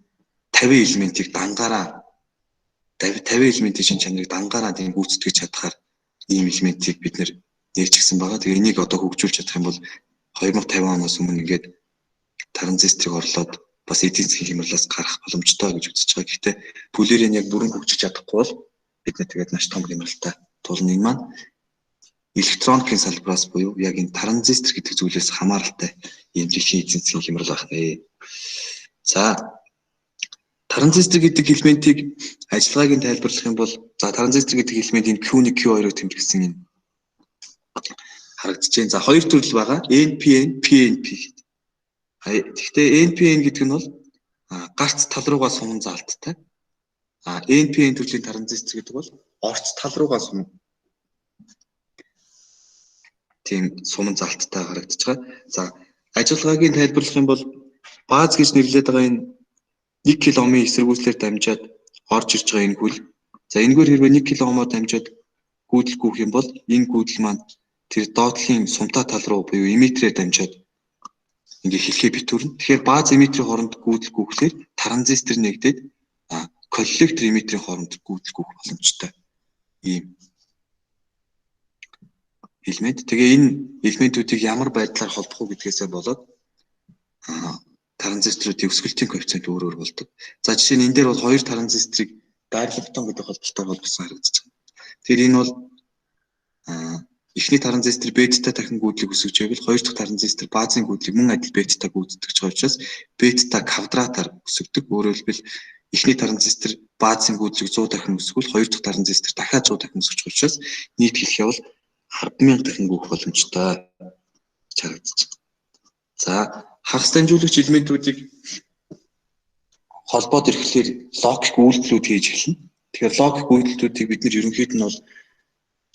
[SPEAKER 1] 50 элементийг дангаараа 50 элементийн шин чанарыг дангаараа тийм гүйцэтгэж чадхаар ийм элементийг бид нэр нээчихсэн байгаа. Тэгээ энийг одоо хөгжүүлж чадах юм бол 2050 оноос өмнө ингээд транзисторыг орлоод бас эдийн засгийн хямралаас гарах боломжтой гэж үзэж байгаа. Гэхдээ бүлэрийн яг бүрэн хөгжиж чадахгүй бол бид нэ тэгээд маш том хямралтай тулна. Энэ маань электроникийн салбараас буюу яг энэ транзистор гэдэг зүйлээс хамааралтай ийм дэлхийн эдийн засгийн хямрал байх нэ. За, транзистор гэдэг элементийг ажиллагааг нь тайлбарлах юм бол за транзистор гэдэг элемент энэ Q1 Q2-ыг тэмдэглэсэн энэ харагдаж байна. За, хоёр төрөл байгаа. NPN, PNP гэдэг. Тэгэхдээ NPN гэдэг нь бол гарц тал руугаа суман заалттай. А NPN төрлийн транзистор гэдэг бол орц тал руугаа суман тийм суман заалттай харагдаж байгаа. За, ажиллагааг нь тайлбарлах юм бол бааз гэж нэрлэдэг байгаа энэ 1 кОм-ын эсэргүүцлээр дамжаад орж ирж байгаа энэ хүл. За, энэгээр хэрвээ 1 кОм-оор дамжаад гүйдэл гүйх юм бол энэ гүйдэл маань тэр доотлын сумтай тал руу буюу эмиттерээр дамжаад ингээ хэлхээ битүүрнэ. Тэгэхээр бааз эмиттерийн хооронд гүйдэл гүйхлээр транзистор нэгдээд коллектор эмиттерийн хооронд гүйдэл гүйх боломжтой ийм элемент. Тэгээ энэ элементүүдийг ямар байдлаар холбох уу гэдгээсээ болоод транзисторуудын өсгөлтийн коэффициент өөр өөр болдог. За, жишээ нь энэ дээр бол хоёр транзисторыг дайрлабтон гэдэг холболтоор холбосон харагдаж байна. Тэгэхээр энэ бол эхний транзистор бета дахин гүйдлийг өсгөж байвал хоёр дахь транзистор баазын гүйдлийг мөн адил бета гүйцэтгэж байгаа учраас бета квадратаар өсгөдөг. Өөрөөр хэлбэл эхний транзистор баазын гүйдлийг 100 дахин өсгөвөл хоёр дахь транзистор дахиад 100 дахин өсгөж байгаа учраас нийт хэлэх явал 10,000 дахин гүйх боломжтой харагдаж байна. За, хагас дамжуулагч элементүүдийг холбоод ирэхлээр логик үйлдэлүүд хийж эхэлнэ. Тэгэхээр логик үйлдэлүүдийг бид нэр ерөнхийд нь бол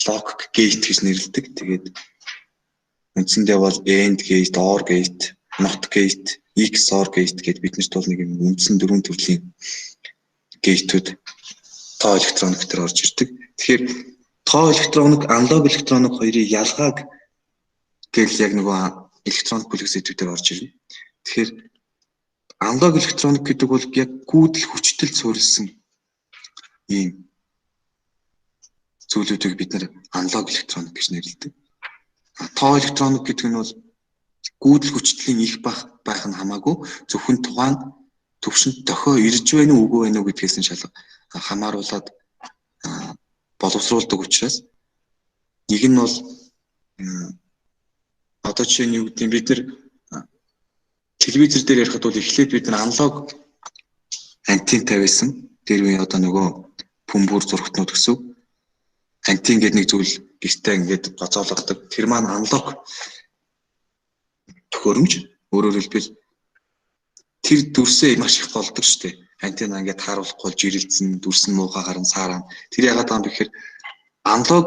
[SPEAKER 1] логик gate гэж нэрлэдэг. Тэгээд үндсэндээ бол AND gate, OR gate, NOT gate, XOR gate гэдээ бид нарт бол нэг юм үндсэн дөрвөн төрлийн gate-үүд тоо электроник дээр орж ирдэг. Тэгэхээр тоо электроник, аналог электроник хоёрын ялгааг гэл яг нөгөө электроник бүлэг сэдвүүдээр орж ирнэ. Тэгэхээр аналог электроник гэдэг бол яг гүйдэл хүчтэл суурилсан ийм зүйлүүдийг бид нэр аналог электроник гэж нэрлэдэг. Тоо электроник гэдэг нь бол гүйдэл хүчтлийн их байх нь хамаагүй зөвхөн тухайн төвшөнд дохио ирж байна уу үгүй байна уу гэдгээс нь хамааруулаад боловсруулдаг учраас нэг нь бол одоо жишээ нь юу гэдэг нь бид нэр телевизэр дээр ярихад бол эхлээд бид нар аналог антентай байсан. Тэр үеийн одоо нөгөө бөмбөр зурагтнууд гэсэн. Антен гэдэг нэг зүйл гэртээ ингээд гоцоологдог. Тэр маань аналог төхөөрөмж. Өөрөөр хэлбэл тэр дүрсээ маш их голдог шүү дээ. Антенна ингээд тааруулахгүй жирэлцэн, дүрс нь муухай гарan сааран. Тэр яагаад байгаа юм бэ гэхээр аналог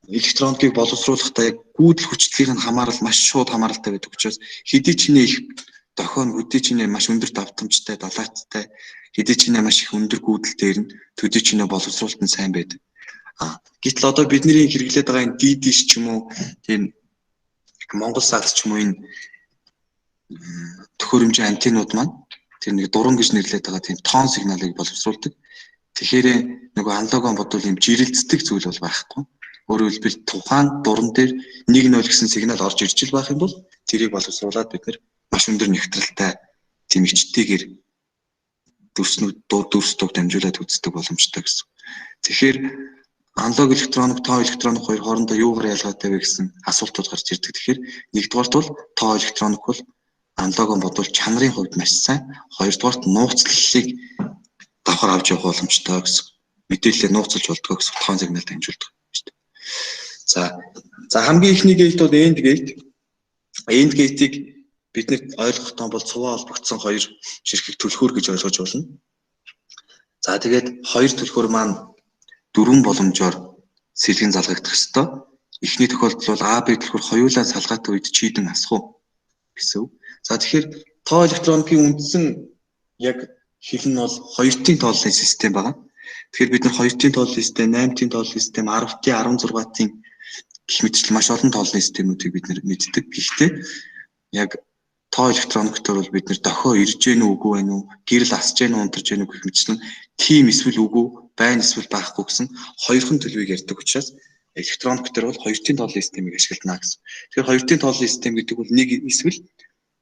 [SPEAKER 1] электроникийг боловсруулахдаа яг гүйдэл хүчтлийг нь хамаарал маш шууд хамааралтай байдаг учраас хэдий ч нэ их дохио нь хөдий ч нэ маш өндөр давтамжтай, далаацтай, хэдий ч нэ маш их өндөр гүйдэл дээр нь төдий ч нэ боловсруулалт нь сайн байдаг. Гэтэл одоо бидний хэрэглээд байгаа энэ DD ч юм уу, тийм Монгол саат ч юм уу энэ төхөөрөмжийн антеннууд маань тэр нэг дуран гэж нэрлэдэг байгаа тийм тоон сигналыг боловсруулдаг. Тэгэхээр нөгөө аналогон бодвол юм жирэлцдэг зүйл бол байхгүй. Өөрөөр хэлбэл тухайн дуран дээр 1-0 гэсэн сигнал орж ирж л байх юм бол тэрийг боловсруулад бид нэр маш өндөр нэгтрэлтэй тийм ичтэйгээр дүрснүүд дүрс туг дамжуулаад үздэг боломжтой гэсэн. Тэгэхээр аналог электроник, тоо электроник хоёр хоорондоо юугаар ялгаатай вэ гэсэн асуултууд гарч ирдэг. Тэгэхээр нэгдүгээрт бол тоо электроник бол аналогон бодвол чанарын хувьд маш сайн. Хоёрдугаарт нууцлалыг давхар авч явах боломжтой гэсэн. Мэдээлэлээ нууцлж болдгоо гэсэн тоон сигнал дамжуулдаг шүү дээ. За хамгийн эхний gate бол AND gate. AND gate-ийг бид нар ойлгох тон бол цуваа холбогдсон хоёр ширхэг түлхүүр гэж ойлгож болно. За тэгээд хоёр түлхүүр маань дөрвөн боломжоор сэлгэн залгагдах ёстой. Эхний тохиолдол бол А, Б түлхүүр хоёулаа салгаатай үед чийдэн асах уу гэсэн үг. За тэгэхээр тоо электроникийн үндсэн яг хэл нь бол хоёртын тооллын систем байгаа. Тэгэхээр бид нар хоёртын тооллын систем, 8-ын тооллын систем, 10-ын, 16-ын гэх мэтчил маш олон тооллын системүүдийг бид нар мэддэг. Гэхдээ яг тоо электрониктор бол бид нар дохио ирж гэнэ үү үгүй байна уу, гэрэл асж гэнэ үү унтарж гэнэ үү гэх мэтчлэн тийм эсвэл үгүй, байна эсвэл байхгүй гэсэн хоёрхан төлөвийг ярьдаг учраас электрониктор бол хоёртын тооллын системийг ашигладаг гэсэн. Тэгэхээр хоёртын тооллын систем гэдэг бол нэг эсвэл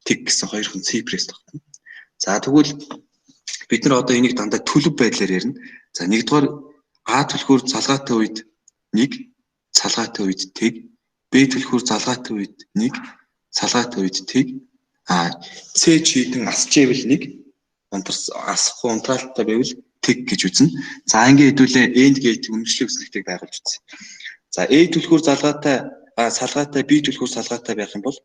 [SPEAKER 1] тэг гэсэн хоёрхан цифрээс тогтно. За тэгвэл бид нар одоо энийг дандаа төлөв байдлаар ярина. За нэгдүгээр А түлхүүр залгаатай үед 1, салгаатай үед тэг, Б түлхүүр залгаатай үед 1, салгаатай үед тэг, А С чийдэн асчээвэл 1, асахгүй унтраалттай байвал тэг гэж үзнэ. За ингээд хэдүүлээ AND gate үнэмшлэг өснөлтийг байгуулж үзье. За A түлхүүр залгаатай, салгаатай, B түлхүүр салгаатай байх юм бол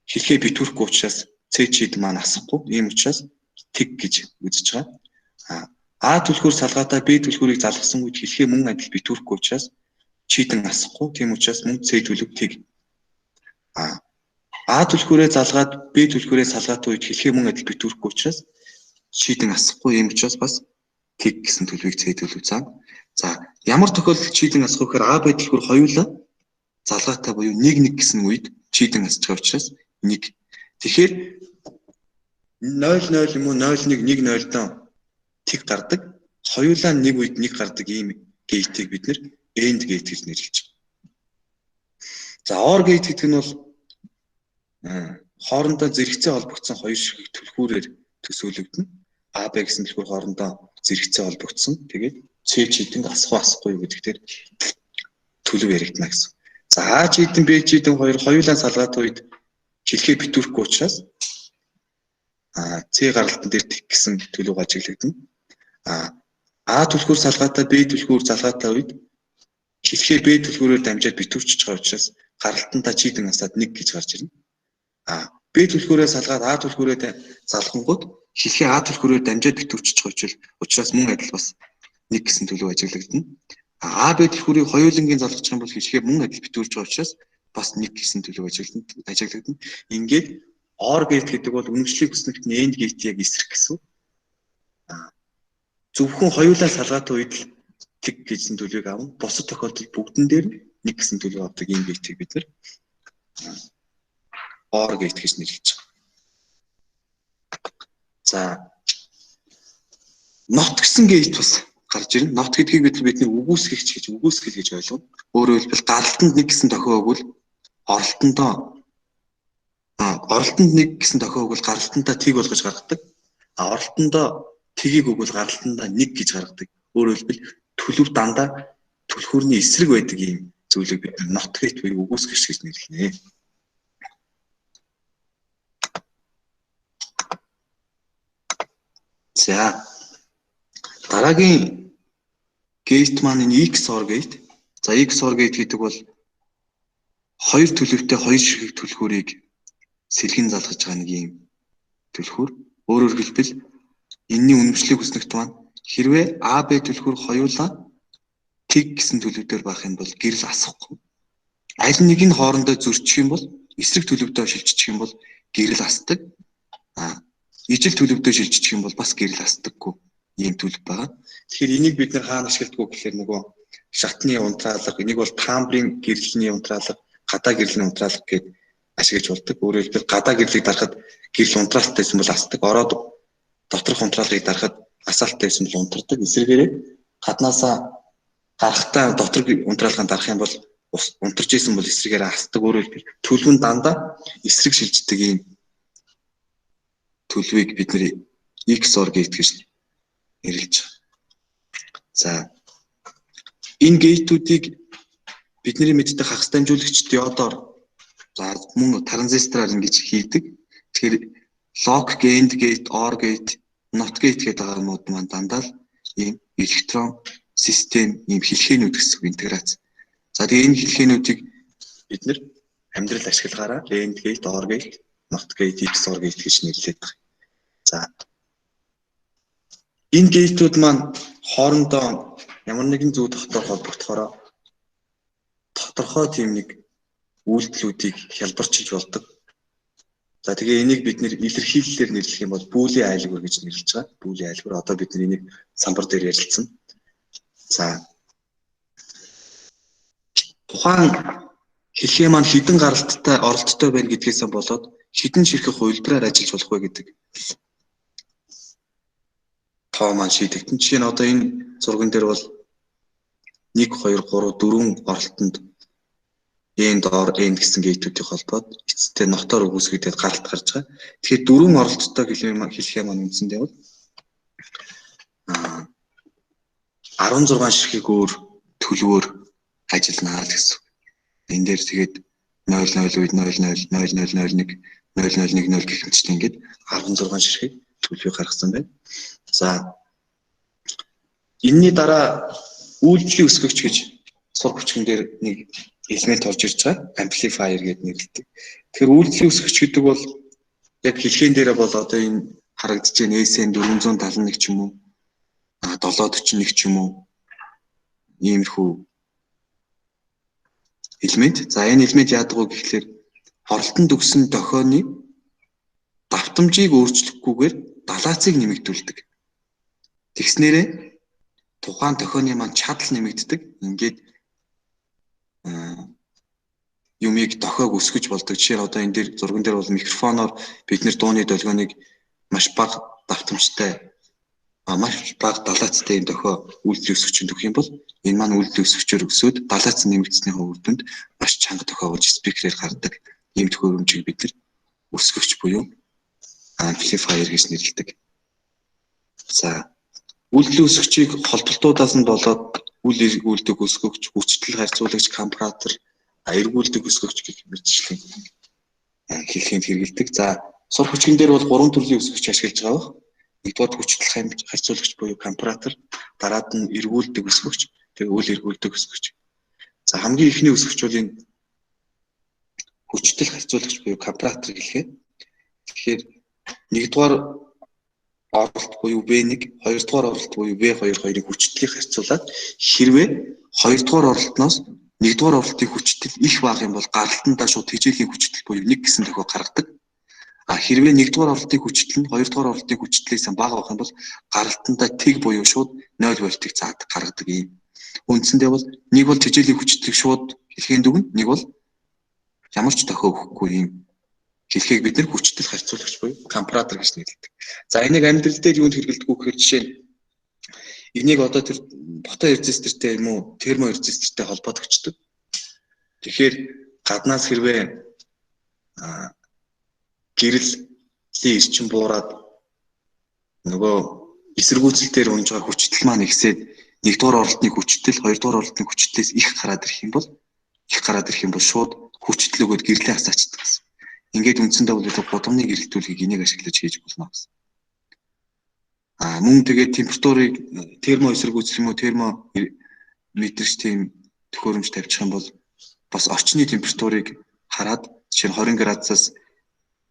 [SPEAKER 1] хэлхээ битүүрхгүй учраас С чийдэн маань асахгүй. Ийм учраас тэг гэж үзэж байгаа. А түлхүүр салгаатай Б түлхүүрийг залгасан үед хэлхээ мөн адил битүүрхгүй учраас чийдэн асахгүй. Тийм учраас мөн С төлөв тэг. А түлхүүрээ залгаад Б түлхүүрээ салгаатай үед хэлхээ мөн адил битүүрхгүй учраас чийдэн асахгүй. Ийм учраас бас тэг гэсэн төлөвийг С төлөв заана. За ямар тохиолдолд чийдэн асах вэ гэхээр А Б түлхүүр хоёулаа залгаатай буюу 1 1 гэсэн үед чийдэн асч байгаа учраас 1. Тэгэхээр 0 0 юм уу 0 1 1 0-доо тэг гардаг. Хоёулаа нэг үед нэг гардаг ийм gate-ийг бид нэр AND gate гэж нэрлэж байна. За OR gate гэдэг нь бол хоорондоо зэрэгцээ холбогдсон хоёр ширхэг түлхүүрээр төсөөлөгдөнө. А Б гэсэн түлхүүр хоорондоо зэрэгцээ холбогдсон. Тэгээд С чийдэн асах уу асахгүй юу гэдэг дээр төлөв яригдана гэсэн. За А чийдэн Б чийдэн хоёр хоёулаа салгаатай үед хэлхээ битүүрхгүй учраас С гаралтан дээр тэг гэсэн төлөв ажиглагдана. А түлхүүр салгаатай Б түлхүүр залгаатай үед хэлхээ Б түлхүүрээр дамжаад битүүрчиж байгаа учраас гаралтантаа чийдэн асаад 1 гэж гарч ирнэ. Б түлхүүрээ салгаад А түлхүүрээ залхангууд хэлхээ А түлхүүрээр дамжаад битүүрчиж байгаа учраас мөн адил бас 1 гэсэн төлөв ажиглагдана. А Б түлхүүрийг хоёулангийн залгах юм бол хэлхээ мөн адил битүүрж байгаа учраас бас 1 гэсэн төлөв ажиглагдана. Ингээд OR gate гэдэг бол үнэмшлийг хүснэгтний AND gate яг эсрэг гэсэн. Зөвхөн хоёулаа салгаатай үед л тэг гэсэн төлөвийг авна. Бусад тохиолдолд бүгдэн дээр нэг гэсэн төлөв авдаг ийм gate-ийг бид нар OR gate гэж нэрлэж байгаа. За NOT гэсэн gate бас гарч ирнэ. NOT гэдгийг бидний үгүйсгэгч гэж үгүйсгэл гэж ойлгоно. Өөрөөр хэлбэл гаралтанд нэг гэсэн тохио өгвөл оролтондоо оролтонд нэг гэсэн тохио өгвөл гаралтандаа тэг болгож гаргадаг. Оролтондоо тэгийг өгвөл гаралтандаа нэг гэж гаргадаг. Өөрөөр хэлбэл төлөв дандаа түлхүүрний эсрэг байдаг ийм зүйлийг бид NOT gate буюу үгүйсгэгч гэж нэрлэнэ. За дараагийн gate маань энэ XOR gate. За XOR gate гэдэг бол хоёр төлөвтэй хоёр ширхэг түлхүүрийг сэлгэн залгаж байгаа нэг ийм түлхүүр. Өөрөөр хэлбэл энэний үнэмшлийг хүснэгт маань хэрвээ А Б түлхүүр хоёулаа тэг гэсэн төлөв дээр байх юм бол гэрэл асахгүй. Аль нэг нь хоорондоо зөрчих юм бол эсрэг төлөвдөө шилжчих юм бол гэрэл асдаг. Ижил төлөвдөө шилжчих юм бол бас гэрэл асдаггүй ийм төлөв байгаа. Тэгэхээр энийг бид нар хаана ашигладаг вэ гэхээр нөгөө шатны унтраалга, энийг бол тамбрын гэрлэний унтраалга, гадаа гэрлэний унтраалга гэд ашиглаж болдог. Өөрөөр хэлбэл гадаа гэрлийг дарахад гэрэл унтраалттай байсан бол асдаг. Ороод доторх унтраалгыг дарахад асаалттай байсан бол унтардаг. Эсрэгээрээ гаднаасаа гарахтаа дотор унтраалгаанд дарах юм бол унтарч исэн бол эсрэгээр асдаг. Өөрөөр хэлбэл төлөв нь дандаа эсрэг шилждэг ийм төлөвийг бид нэр XOR gate гэж нэрлэж байгаа. За энэ gate-үүдийг бидний мэддэг хагас дамжуулагч диодоор за мөн транзистораар ингэж хийдэг. Тэгэхээр lock gate, gate, OR gate, NOT gate гэдэг байгаа юмуд маань дандаа л ийм электрон систем ийм хэлхээнүүд гэсэн үг интеграц. За тэгээ энэ хэлхээнүүдийг бид нэр амьдрал ашиглагаараа AND gate, OR gate, NOT gate, XOR gate гэж нэрлэдэг байгаа. За энэ gate-үүд маань хоорондоо ямар нэгэн зүй тогтоор холбогдохороо тодорхой тийм нэг үйлдэлүүдийг хялбарчилж болдог. За тэгээ энийг бид нэр илэрхийллээр нэрлэх юм бол бүүлийн айлгвар гэж нэрлэж байгаа. Бүүлийн айлгвар одоо бид нар энийг самбар дээр ярилцсан. За тухайн хэлхээ маань хідэн гаралттай оролттой байна гэдгээсээ болоод хідэн ширхэг хувилбараар ажиллаж болох вэ гэдэг тоо маань шийдэгдэн. Жишээ нь одоо энэ зурган дээр бол 1 2 3 4 оролтонд N доор N гэсэн gate-үүдийг холбоод эцэстээ нотоор үгүйсгэдэг гаралт гарч байгаа. Тэгэхээр дөрвөн оролттой хэлхээ маань үндсэндээ бол 16 ширхэг өөр төлөвөөр ажиллана л гэсэн. Энэ дээр тэгээд 0 0 үед 0 0 0 0 01 0 0 1 0 гэх мэтчлэн ингээд 16 ширхэг төлөвийг гаргасан байна. За энэний дараа үйлдэлийн өсгөгч гэж сур хүчгэн дээр нэг элемент орж ирж байгаа. Amplifier гэдэг нэрлэдэг. Тэгэхээр үйлдэлийн өсгөгч гэдэг бол яг хэлхийн дээрээ бол одоо энэ харагдаж байна SN 471 ч юм уу 741 ч юм уу иймэрхүү элемент. За энэ элемент яадаг вэ гэхлээр оролтонд өгсөн дохионы давтамжийг өөрчлөхгүйгээр далаацыг нэмэгдүүлдэг. Тэгснээрээ тухайн дохионы маань чадал нэмэгддэг. Ингээд юмыг дохиог өсгөж болдог. Жишээ нь одоо энэ дээр зурган дээр бол микрофоноор бид нэр дууны долгионыг маш бага давтамжтай маш бага далаацтай юм дохио үйлдэл өсгөчөнд өгөх юм бол энэ маань үйлдэл өсгөчөөр өсөөд далаац нэмэгдсэний үр дүнд маш чанга дохио болж спикерээр гардаг. Ийм төхөөрөмжийг бид нар өсгөгч буюу amplifier гэж нэрлэдэг. За үйлдэл өсгөчийг холболтуудаас нь болоод үл эргүүлдэг өсгөгч, хүчтэл харьцуулагч, компаратор, эргүүлдэг өсгөгч гэх мэтчлэн хэлхэнд хэрэглэдэг. За сур хүчгэн дээр бол гурван төрлийн өсгөгч ашиглаж байгаа бох. Нэгдүгээр хүчтэл харьцуулагч буюу компаратор, дараад нь эргүүлдэг өсгөгч, тэгээ үл эргүүлдэг өсгөгч. За хамгийн эхний өсгөгч бол энэ хүчтэл харьцуулагч буюу компаратор гэлээ. Тэгэхээр нэгдүгээр оролт буюу V1, хоёрдугаар оролт буюу V2 хоёрыг хүчтлийг харьцуулаад хэрвээ хоёрдугаар оролтноос нэгдүгээр оролтын хүчтэл их бага юм бол гаралтандаа шууд тэжээлийн хүчтэл буюу 1 гэсэн дохио гаргадаг. А хэрвээ нэгдүгээр оролтын хүчтэл нь хоёрдугаар оролтын хүчтлээс бага байх юм бол гаралтандаа тэг буюу шууд 0 вольтыг заадаг гаргадаг юм. Үндсэндээ бол нэг бол тэжээлийн хүчтлийг шууд хэлхийн дүгнэ, нэг бол ямар ч дохио өгөхгүй юм хэлхийг бид нар хүчтэл харьцуулагч буюу компаратор гэж нэрлэдэг. За энийг амьдрал дээр юунд хэрэглэдэг вэ гэхээр жишээ нь энийг одоо тэр фоторезистортэй юм уу терморезистортэй холбоод өгчдөг. Тэгэхээр гаднаас хэрвээ гэрлийн эрчим буураад нөгөө эсэргүүцэл дээр унж байгаа хүчтэл маань ихсээд нэгдүгээр оролтны хүчтэл, хоёрдугаар оролтны хүчтлээс их гараад ирэх юм бол шууд хүчтэл өгөөд гэрлээ хасаачдаг гэсэн. Ингээд үндсэндээ бол гудамны гэрэлтүүлгийг энийг ашиглаж хийж болно гэсэн. А мөн тэгээд температурыг термо эсэргүүцэл юм уу термо метрч тийм төхөөрөмж тавьчих юм бол бас орчны температурыг хараад жишээ нь 20 градусаас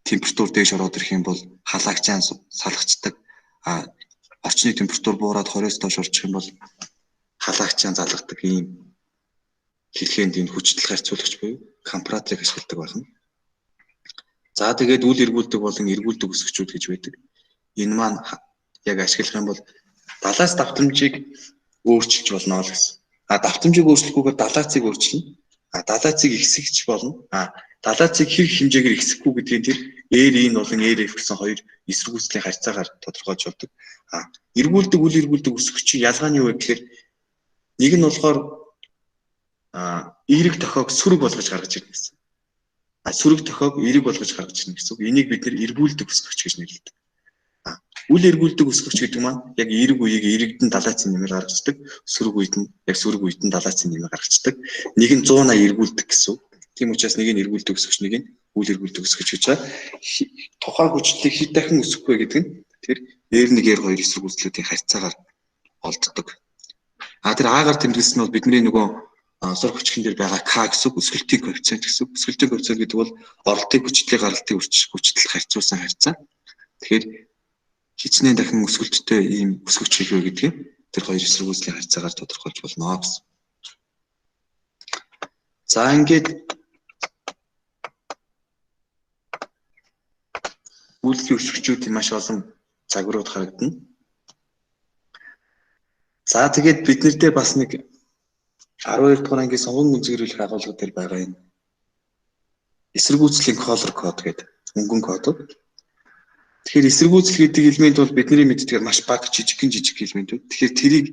[SPEAKER 1] температур дээш ороод ирэх юм бол халаагчаан салгацдаг. А орчны температур буураад 20-оос доош орчих юм бол халаагчаан залгадаг ийм хэлхээнд энэ хүчтэл харьцуулагч буюу компараторыг ашигладаг байна. За тэгээд үл эргүүлдэг болон эргүүлдэг өсгчүүд гэж байдаг. Энэ маань яг ашиглах юм бол далаас давтамжийг өөрчилж болно л гэсэн. А давтамжийг өөрчлөхгүйгээр далаацыг өөрчилнө. А далаацыг ихсгэж болно. А далаацыг хэр хэмжээгээр ихсэхгүй гэдгийг тэр R-in болон RF гэсэн хоёр эсэргүүцлийн харьцаагаар тодорхойлж болдог. А эргүүлдэг үл эргүүлдэг өсгөчийн ялгаа нь юу вэ гэхээр нэг нь болохоор эерэг дохиог сөрөг болгож гаргаж ирнэ гэсэн. А сөрөг дохиог эерэг болгож гаргаж ирнэ гэсэн үг. Энийг бид нэр эргүүлдэг өсгөч гэж нэрлэдэг. Үл эргүүлдэг өсгөч гэдэг маань яг эерэг үеийг эерэгдэн далаацын нэмэр гаргацдаг. Сөрөг үед нь яг сөрөг үед нь далаацын нэмэр гаргацдаг. Нэг нь 180 эргүүлдэг гэсэн үг. Тийм учраас нэг нь эргүүлдэг өсгөч, нэг нь үл эргүүлдэг өсгөч гэж байгаа. Тухайн хүчлийг хэд дахин өсөх вэ гэдэг нь тэр R1 R2 эсэргүүцлүүдийн харьцаагаар олддог. А тэр А-гаар тэмдэглэсэн нь бол бидний нөгөө сур хүчхэн дээр байгаа К гэсэн үг, өсгөлтийн коэффициент гэсэн үг. Өсгөлтийн коэффициент гэдэг бол оролтын хүчлийг гаралтын хүчтэл харьцуулсан харьцаа. Тэгэхээр хичнээн дахин өсгөлттэй ийм өсгөч хийх вэ гэдгийг тэр хоёр эсэргүүцлийн харьцаагаар тодорхойлж болно гэсэн. За ингээд үйлдэлийн өсгөчүүдийн маш олон загварууд харагдана. За тэгээд бид нар дээр бас нэг 12 дугаар ангийн сонгон гүнзгийрүүлэх агуулга дээр байгаа юм. Эсэргүүцлийн color code гэдэг өнгөн кодууд. Тэгэхээр эсэргүүцэл гэдэг элемент бол бидний мэддгээр маш бага жижигхэн элементүүд. Тэгэхээр тэрийг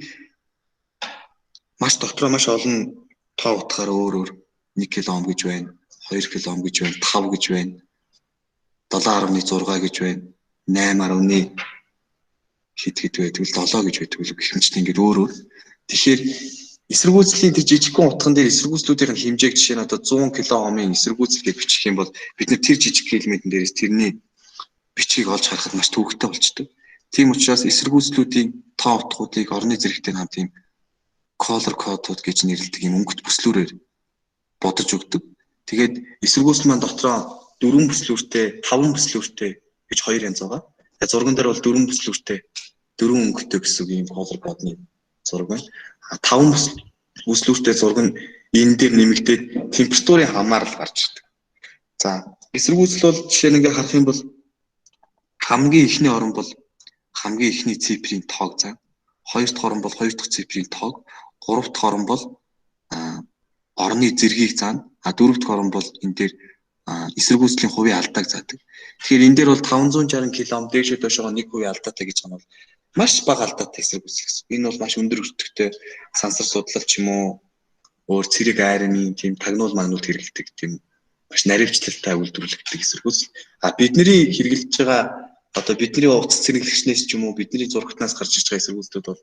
[SPEAKER 1] маш дотроо маш олон тоо утгаар өөр өөр 1 кОм гэж байна, 2 кОм гэж байна, 5 гэж байна, 7.6 гэж байна, 8. Хэд хэд байдаг, 7 гэж байдаг гэх мэт ингээд өөр өөр. Тэгэхээр эсэргүүцлийн тэр жижигхэн утган дээр эсэргүүцлүүдийн хэмжээг жишээ нь одоо 100 кОм-ын эсэргүүцэл гэж бичих юм бол бид нар тэр жижиг элементэн дээрээс тэрний бичгийг олж харахад маш төвөгтэй болчдөг. Тийм учраас эсэргүүцлүүдийн тоо утгуудыг орны зэрэгтэй хамт ийм color code-ууд гэж нэрлэдэг ийм өнгөт бүслүүрээр бодож өгдөг. Тэгээд эсэргүүцэл маань дотроо 4 бүслүүртэй, 5 бүслүүртэй гэж хоёр янз байгаа. Тэгээд зурган дээр бол 4 бүслүүртэй, 4 өнгөтэй гэсэн үг ийм color code-ны зураг байна. 5 бүслүүртэй зураг нь энэ дээр нэмэгдээд температурын хамаарал гарч ирдэг. За, эсэргүүцэл бол жишээ нь ингээ харах юм бол хамгийн эхний орон бол хамгийн эхний цифрийн тоог заа. Хоёр дахь орон бол хоёр дахь цифрийн тоог, гурав дахь орон бол орны зэргийг заана. А дөрөв дахь орон бол энэ дээр эсэргүүцлийн хувийн алдааг заадаг. Тэгэхээр энэ дээр бол 560 кОм дээшээ доошоо 1% алдаатай гэж байгаа нь бол маш бага алдаатай эсэргүүцэл гэсэн. Энэ бол маш өндөр өртөгтэй сансар судлал ч юм уу өөр цэрэг айрмын тийм тагнуул магнуулт хэрэглэдэг тийм маш наривчлалтай үйлдвэрлэгддэг эсэргүүцэл. А бидний хэрэглэж байгаа одоо бидний утас цэргэлэгчнээс ч юм уу бидний зурагтнаас гарч ирж байгаа эсэргүүцлүүд бол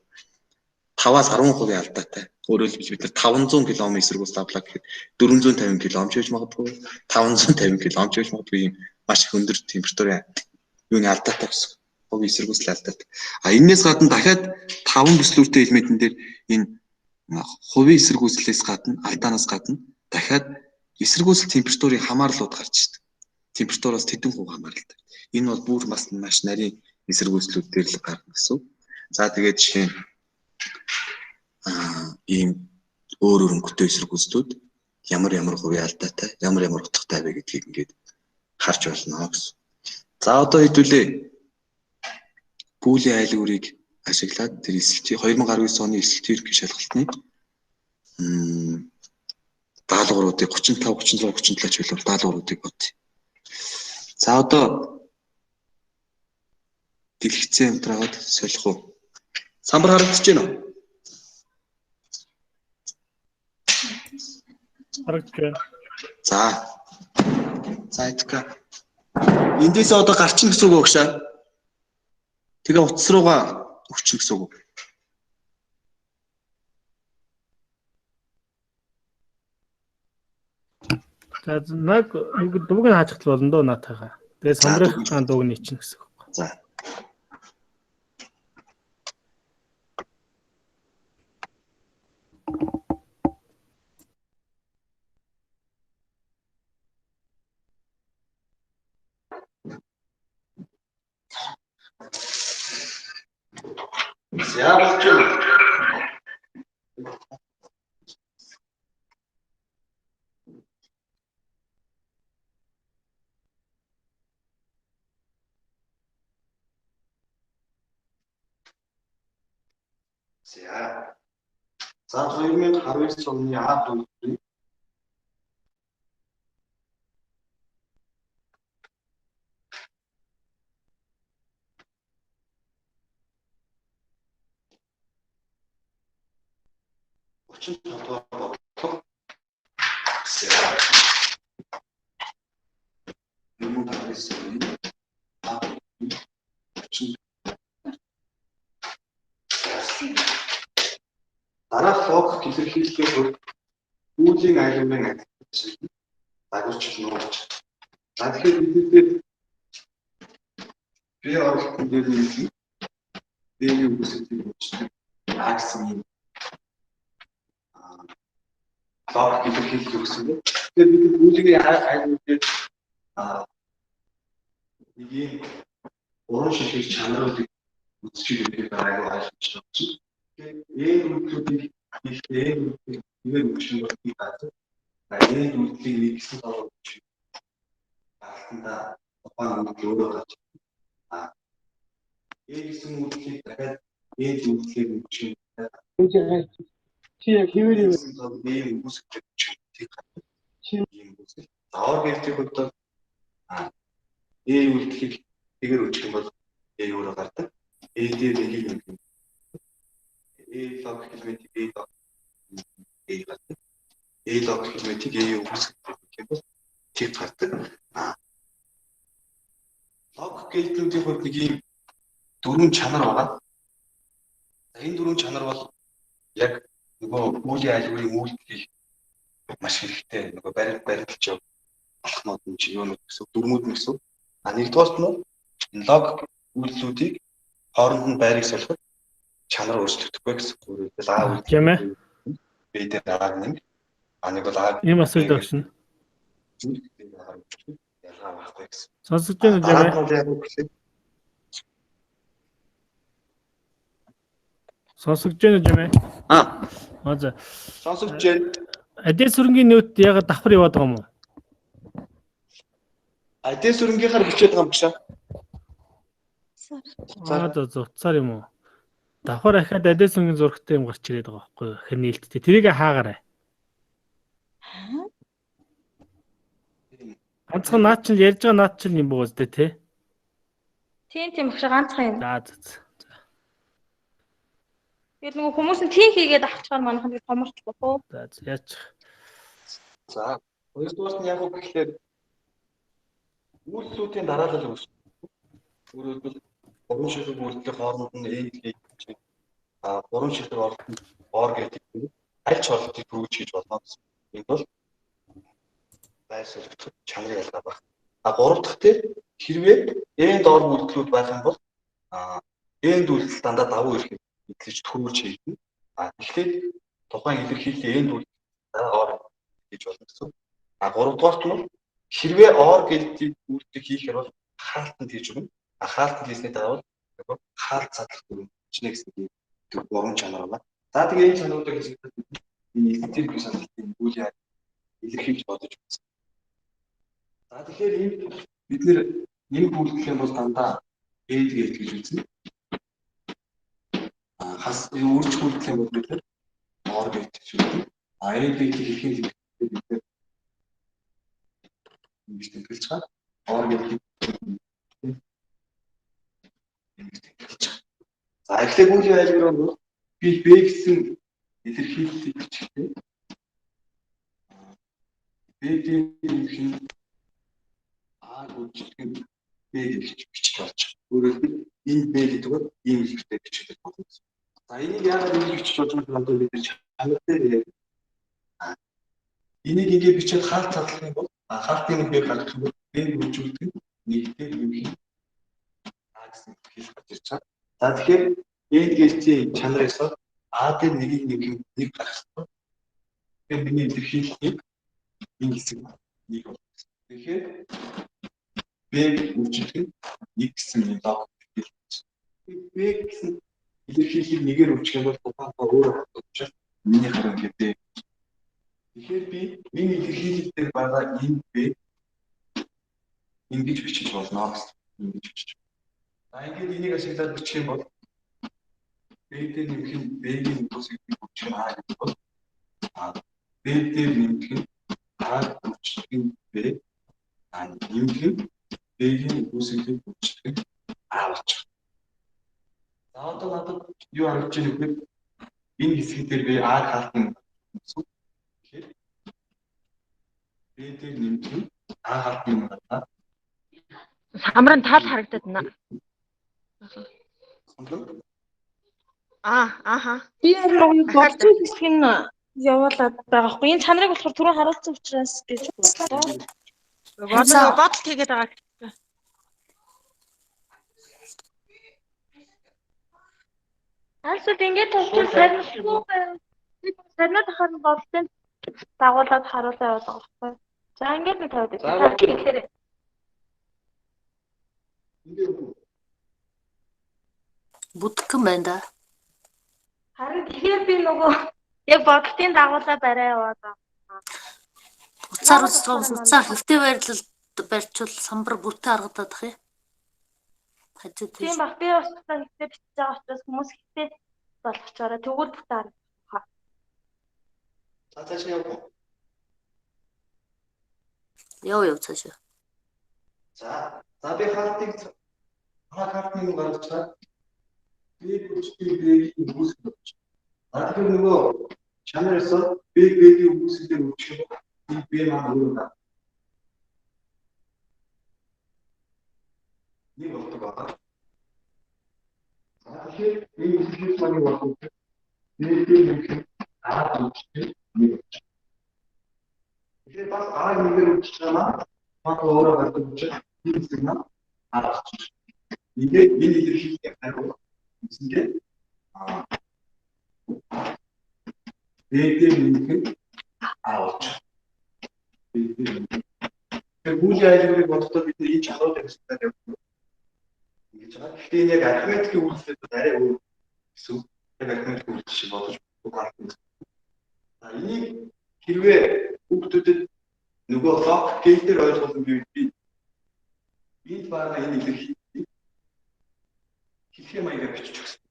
[SPEAKER 1] 5-аас 10% алдаатай. Өөрөөр хэлбэл бид нар 500 кОм эсэргүүцэл авлаа гэхэд 450 кОм ч байж магадгүй, 550 кОм ч байж магадгүй ийм маш их өндөр температурын юуны алдаатай гэсэн. Хувийн эсэргүүцэл алдаатай. А энээс гадна дахиад 5 бүслүүртэй элементэн дээр энэ хувийн эсэргүүцлээс гадна алдаанаас гадна дахиад эсэргүүцэл температурын хамаарлууд гарч ирдэг. Температураас тэдэн хувь хамааралтай. Энэ бол бүр бас маш нарийн эсэргүүцлүүд дээр л гарна гэсэн. За тэгээд жишээ нь ийм өөр өөр өнгөтэй эсэргүүцлүүд ямар ямар хувийн алдаатай, ямар ямар утгатай вэ гэдгийг ингээд харж болно гэсэн. За одоо хэдүүлээ Бүлийн айлгуурыг ашиглаад тэр эсэлтийн 2019 оны эсэлтийн ерөнхий шалгалтны даалгавруудыг 35, 36, 37 чиглэл даалгавруудыг бодъё. За одоо дэлгэцэн хамтраагаад солих уу? Самбар харагдаж байна уу?
[SPEAKER 2] Харагдаж байна.
[SPEAKER 1] За. За итгэе. Эндээс одоо гарчин гэсэн үг үү гшаа? Тэгээ утас руугаа өгчин гэсэн үг.
[SPEAKER 2] За наг дууг нь хаажхтал болно доо наатайгаа. Тэгээ самбарын дууг нь ичнэ гэсэн үг.
[SPEAKER 1] За. За болж байна. За. За 2019 оны А бүлгийн дугаар бодлого. За. 2019 оны А бүлгийн 30 дараах логик илэрхийллийн хувьд үүлийн айлмын адил загварчлал нууж. За тэгэхээр бид би оролтон дээр нэг дэгийн үгсүүдийг үүсгэх А гэсэн юм логик илэрхийлэл өгсөн. Тэгэхээр бид үүлийн айлмын дээр нэг юм уран шишиг чанаруудыг үзэж ирэх айгүй ойлгомжтой байна. Тэгэхээр үйлдэлүүдийг хийхдээ үйлдэлийг нэгээр өгшин бол би газар. Энэ үйлдэлийг нэг гэсэн тоогоор өгч. Алтандаа тухайн үйлдэл өөрөө гарч. Гэсэн үйлдэлийг дахиад үйлдэлийг өгч.
[SPEAKER 2] Чи яг хэвээр юм
[SPEAKER 1] ийм үгүйсгэж өгч. Чи ийм үгүйсгэл. За ор гэртийн хувьд бол үйлдэлийг нэгээр өгчих юм бол өөрөө гардаг. Дээр нэгийг өгөх юм. A лог элементийг A лог A гардаг. A лог элементийг A-ийн үгүйсгэх гэх юм бол тэг гардаг. Лог гейтнүүдийн хувьд нэг ийм дөрвөн чанар байгаа. За энэ дөрвөн чанар бол яг нөгөө үүлийн айлгуурын үйлдэл маш хэрэгтэй. Нөгөө баримталж алхмууд нь чи юунууд гэсэн дөрмүүд нь гэсэн. А нэгдүгээрт нь энэ лог үйлдэлүүдийг хооронд нь байрыг солиход чанар өөрчлөгдөхгүй гэсэн. Өөрөөр хэлбэл А
[SPEAKER 2] үйлдэл
[SPEAKER 1] Б дээр А нэмэх, А нэг бол А
[SPEAKER 2] ийм асуудал багш.
[SPEAKER 1] Ялгаа байхгүй гэсэн.
[SPEAKER 2] Сонсогдож байна уу жамээ? Сонсогдож байна уу жамээ?
[SPEAKER 1] Аа.
[SPEAKER 2] За.
[SPEAKER 1] Сонсогдож байна.
[SPEAKER 2] Адис сүрэнгийн нөт ягаад давхар яваад байгаа юм уу?
[SPEAKER 1] Адис сүрэнгийнхаар бичээд байгаа юм биш аа.
[SPEAKER 2] Аа за утсаар юм уу? Давхар ахаад адис сүрэнгийн зурагтай юм гарч ирээд байгаа байхгүй юу? Хэр нээлттэй. Тэрийг хаагаарай. Ганцхан наад чинь ярьж байгаа наад чинь юм бөгөөс дээ тий.
[SPEAKER 3] Тийм багш ганцхан юм.
[SPEAKER 2] За за.
[SPEAKER 3] Тэгээд нөгөө хүмүүс нь тийм хийгээд авчгаар манайхан нэг томорч болох уу?
[SPEAKER 2] За яач.
[SPEAKER 1] За хоёрдугаарт нь яг үг гэхлээр үйлдэлүүдийн дараалал үүснэ. Өөрөөр хэлбэл гурван ширхэг үйлдлийн хооронд нь энд гэж а гурван ширхэг оролт нь ор гэдэг аль ч оролтыг түргэж хийж болно гэсэн. Энэ бол байр солигдох чанарын ялгаа байна. А гурав дахь дээр хэрвээ энд ор үйлдэлүүд байх юм бол а энд үйлдэл дандаа давуу ирэхийг эдлэж түрүүлж хийгдэнэ. А тэгэхээр тухайн илэрхийллийн энд үйлдэл дараа ор гэж болно гэсэн. А гуравдугаарт нь хэрвээ ор гэдэг үйлдэл хийхээр бол хаалтанд хийж өгнө. А хаалтанд хийсний дараа бол нөгөө хаалт задлах дүрэм бичнэ гэсэн тийм гурван чанар байна. За тэгээ энэ чанаруудыг хэрэглээд энэ электрик шалгалтын үйл илэрхийлж бодож байна. За тэгэхээр энд бид нэр нэмэх үйлдэл юм бол дандаа энд гэж үзнэ. Хас үржих үйлдэл юм бол бид нэр ор гэж үзнэ. А энд гэдгийг хэлхийн тулд бид нэр ингэж тэмдэглэж байгаа. Ор гэдгийг ингэж тэмдэглэж байгаа. За эхлээд үүлийн айлгуур бол би Б гэсэн илэрхийллийг бичихтэй. Б дээр нэмэх нь А үржих нь Б гэж бичиж болж байгаа. Өөрөөр хэлбэл энэ Б гэдэг бол ийм илэрхийлэлтэй бичиж болно гэсэн. За энийг яагаад ингэж бичиж болж байгаа вэ бид чанар дээр яг энийг ингэж бичээд хаалт задлах юм бол хаалтын Б гаргах юм бол Б үржүүлдэг нь нэг дээр нэмэх нь А гэсэн илэрхийлэл гарч ирж байгаа. За тэгэхээр энд гэлтийн чанараас А дээр нэгийг нэмэх нь нэг гарах хэрэгтэй. Тэгэхээр миний илэрхийллийг энэ хэсэг нэг болно. Тэгэхээр Б үржих нь нэг гэсэн юм лог илэрхийлж. Б гэсэн илэрхийллийг нэгээр үржих юм бол тухайн тоо өөр болох учраас миний хариу ингээд Б. Тэгэхээр би энэ илэрхийлэл дээр байгаа энэ Б ингэж бичиж болно гэсэн. Ингэж бичиж. За ингээд энийг ашиглаад бичих юм бол Б дээр нэмэх нь Б-ийн үгүйсгэлийг үржих нь А гэдэг бол А Б дээр нэмэх нь А үржих нь Б А нэмэх нь Б-ийн үгүйсгэлийг үржих нь А болчих. За одоо надад юу харагдаж байна гэхээр энэ хэсэг дээр би А хаалтын гэсэн. Тэгэхээр Б дээр нэмэх нь А хаалтын юм байна.
[SPEAKER 4] Самрын тал харагдаад байна. Ааха.
[SPEAKER 3] Би нөгөө болцсон хэсэг нь явуулаад байгаа хгүй. Энэ чанарыг болохоор түрүүн харуулсан учраас гэж бодлоо.
[SPEAKER 4] Бодолт хийгээд байгаа.
[SPEAKER 3] Альсад ингээд тултал сарнахгүй байна. Сарнаад ахаар нь бодолтын дагуулад харуулаа яваад байгаа байхгүй. За ингээд нэг тавиад байна. Тэгэхээр
[SPEAKER 5] бүтгэн байна да.
[SPEAKER 3] Харин тэгэхээр би нөгөө яг бодолтын дагуулаа барай яваад байгаа.
[SPEAKER 5] Утсаар үзсэн утсаар хэвтэй байрлал барьчвал самбар бүтэн харагдаад ах юм. Хажууд
[SPEAKER 3] тийм баг би бас хэвтэй бичиж байгаа учраас хүмүүс хэвтэй болгочоорой тэгвэл бүтэн харагдах.
[SPEAKER 1] За цаашаа явах уу?
[SPEAKER 5] Яв цаашаа.
[SPEAKER 1] За за би хаалтыг манай картны юм гаргаж чад. Би бүжгийг бэгийн үүсгэж болж. А тэгэхээр нөгөө Чанар ёсоор B B-ийн үгүйсгэлээр өгчих юм бол энэ B маань өөрөө нэг болдог байна. За тэгэхээр энэ илэрхийлэл маань юу болох вэ? B B нэмэх нь А өгчих нэг болж. Тэгэхээр бас А нэгээр өгчих байгаа маань өөрөө гардаг учраас энэ хэсэг маань А болчих. Ингээд энэ илэрхийллийн хариу үндсэндээ B D нэмэх нь А болчих. B D нэмэх. Тэгэхээр бүлийн айлгыг бодохдоо бид энэ чанарууд хэрэгсэлээр явдаг. Ингэж байгаа. Гэхдээ энэ яг арифметикийн үйлдэлүүд бол арай өөр гэсэн үг. Яг арифметикийн үйлдэл шиг бодож байна. За энийг хэрвээ хүүхдүүдэд нөгөө лог гейтээр ойлгуулсан гэвэл би энд байгаа энэ илэрхийллийг хэлхээ маягаар бичиж өгсөн.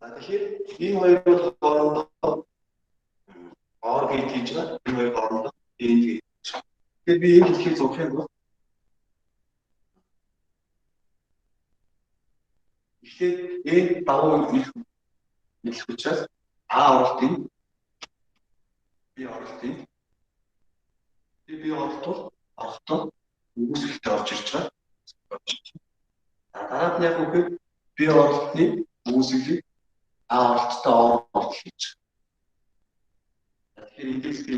[SPEAKER 1] За тэгэхээр энэ хоёр бол хоорондоо OR gate хийж байгаа. Энэ хоёр хоорондоо AND gate хийж байгаа. Тэгэхээр би энэ хэлхийг зурх юм бол эхлээд энэ дагуу илэх учраас А оролт энэ, B оролт энэ. Би оролтвол орохдоо үгүйсгэлтэй орж ирж байгаа. За дараад нь яг үгээр B оролтны үгүйсгэлийг А оролттой оролт хийж байгаа. Тэгэхээр эндээс би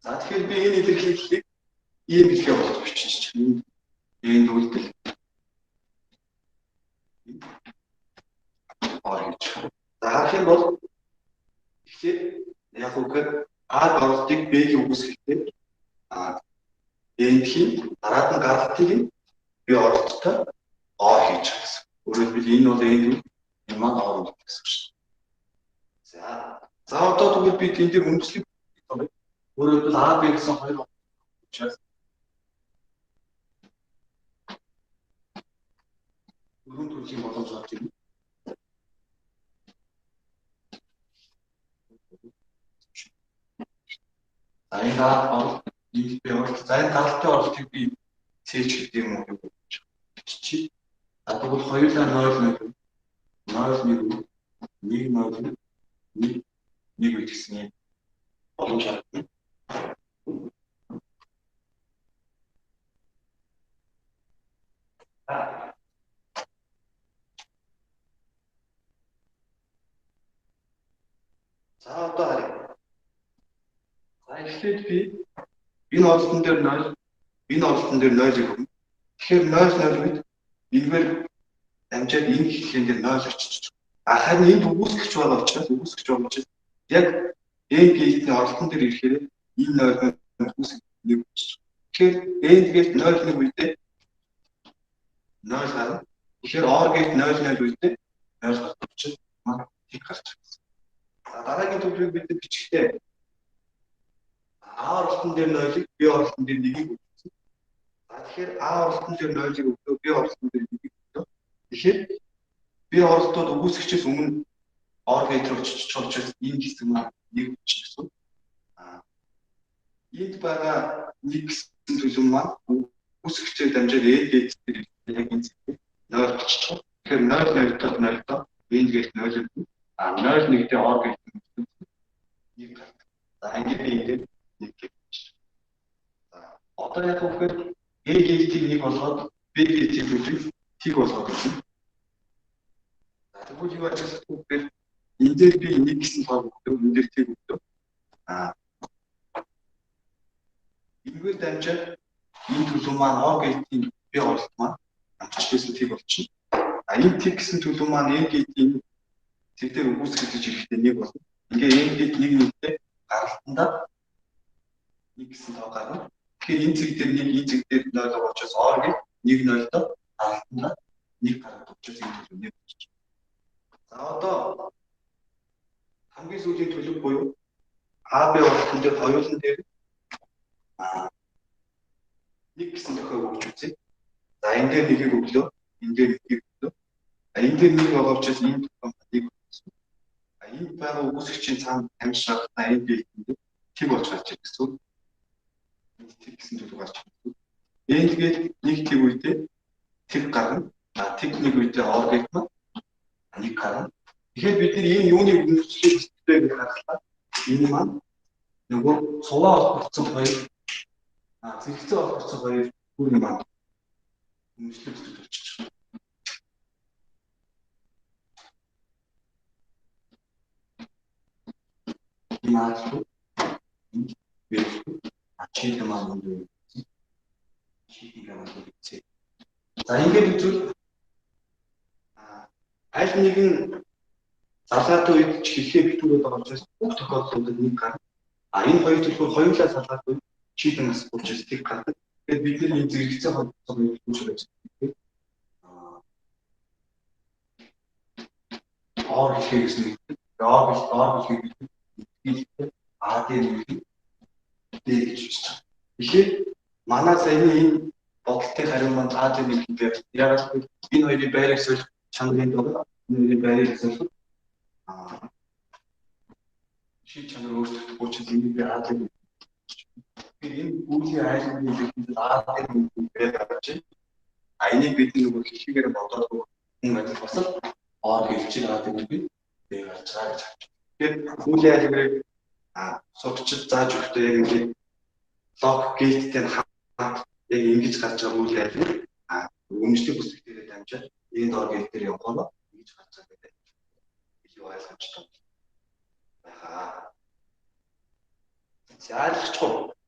[SPEAKER 1] за тэгэхээр би энэ илэрхийллийг ийм хэлхээ болгож бичиж байна. Энэ үйлдэл ор гэж. За харах юм бол тэгэхээр яг үгээр А оролтыг Б-ийн үгүйсгэлтэй А эндхийн дараад нь гаралтыг нь B оролттой О хийж байгаа гэсэн. Өөрөөр хэлбэл энэ бол энд үйл, энэ маань О үйл гэсэн үг шүү. За одоо тэгвэл би энэ дээр үндэслэг өөрөөр хэлбэл А Б гэсэн хоёр учраас дөрвөн төрлийн боломж гарч ирнэ. За энэ А оролт, энэ Б оролт, за энэ гаралтын оролтыг би цээж гэдэг юм уу гэж биччихье. За тэгвэл хоёулаа 0 0 0 1 1 0 1 1 гэсэн юм боломж харагдана. За одоо харъя. За эхлээд би энэ оролтон дээр 0, энэ оролтон дээр 0-ыг өгнө. Тэгэхээр 0 0 үед энэгээр дамжаад энэ хэлхийн дээр 0 очиж. А харин энд үгүйсгэж байгаа учраас яг N gate-ний оролтон дээр ирэхээр энэ 0 үгүйсгэж нэг очиж. Тэгэхээр N gate 0 1 үедээ 0 гарна. Тэгэхээр OR gate 0 0 үедээ 0 гарах учраас маань тэг гарч байна. За дараагийн төлөвийг бид бичихтэй А оролтон дээр 0-ыг, Б оролтон дээр 1-ийг өгсөн. За тэгэхээр А оролтон дээр 0-ыг өглөө, Б оролтон дээр 1-ийг өглөө. Тэгэхээр Б оролтууд үгүйсгчээс өмнө OR gate руу очиж учраас энэ хэсэг маань 1 болчих гэсэн. А энд байгаа 1 гэсэн төлөв маань үгүйсгчээр дамжаад A gate дээр яг энэ зэгтээ 0 болчих. Тэгэхээр 0 0 дох 0 доо энэ gate 0 өгнө. А 0 1 дээр OR gate 1 гардаг. За ингээд би энэ дээр 1 гэж. За одоо яг үгээр A gate-ийг 1 болгоод B gate-ийг төлөвийг тэг болгоод өгнө. За тэгвэл юу ажиллах вэ гэхээр энэ дээр би 1 гэсэн тоо өгдөө, энэ дээр тэг өгдөө. А энэгээр дамжаад энэ төлөв маань OR gate-ийн B оролт маань амжчихсан тэг болчихно. А энэ тэг гэсэн төлөв маань N gate-ийн тэг дээр үгүйсгэж ирэхдээ 1 болно. Ингээ N gate 1 нэгтэй гаралтандаа 1 гэсэн тоо гарна. Тэгэхээр энэ зэг дээр 1, энэ зэг дээр 0 байгаа учраас OR gate 1 0 доо гаралтандаа 1 гардаг учраас энэ төлөв 1 болчих. За одоо хамгийн сүүлийн төлөв буюу А Б оролтон дээр хоёулан дээр 1 гэсэн тохиог өгч үзье. За энэ дээр 1-ийг өглөө, энэ дээр 1-ийг өглөө. А энэ дээр 1 байгаа учраас энэ тохиог 1 болсон. А энд байгаа үгүйсгчийн цаана амжирхтаа энэ gate-эн дээр тэг болж гарч ирэх гэсэн үг. Энд тэг гэсэн төлөв гарч ирэх гэсэн. Энд гээд нэг тэг үедээ тэг гарна. А тэг нэг үедээ ор гэх маань нэг гарна. Тэгэхээр бид нар энэ юуны үнэмшлийг хэвтэй гэж харахлаа. Энэ маань нөгөө суваа холбогдсон хоёр зэрэгцээ холбогдсон хоёр бүр маань үнэмшлэг зүйл болчих. Энэ энэ б ачиг маань үндэ чиг маань үндэ. За ингээд үзвэл аль нэгэн залгаатай үед ч хэлхээ битүүрээд байгаа учраас бүх тохиолдлуудад нэг гарна. А энэ хоёр төлхөөр хоёулаа залгаатай үед чийдэн асах учраас тэг гардаг. Тэгэхээр бид нар энэ зэрэгцээ холбогдсон хоёр төлхөөр байж байгаа. Ор хэлхээ гэсэн нэг. Ор хэлхээ бид А дээр нэг Д гэж бичиж байгаа. Тэгэхээр манай саяны энэ бодолтын хариу маань А дээр нэг Д. Яагаад гэвэл энэ хоёрын байрыг солих чанарын дагуу энэ хоёрын байрыг солих шид чанар өөрчлөгдөхгүй учраас энийг би А дээр нэг. Тэгэхээр энэ үүлийн айлын илэрхийлэл А дээр нэг Б гарч байна. А энийг бид нөгөө хэлхийгээр бодоодгүй хүн адил бас л Ор хэлж А дээр нэг Б гарч байгаа гэж авч. Тэгэхээр үүлийн айлыг сурагчид зааж өгөхдөө яг ингээд лог гейттэй хамт яг ингэж гарч байгаа үйл айлыг өмнөжлөх бүсгтэрээ дамжаад энэ дор гейт дээр явахаар ингэж гарч байгаа гэдэг илүү ойлгомжтой байгаа. За ойлгочих уу?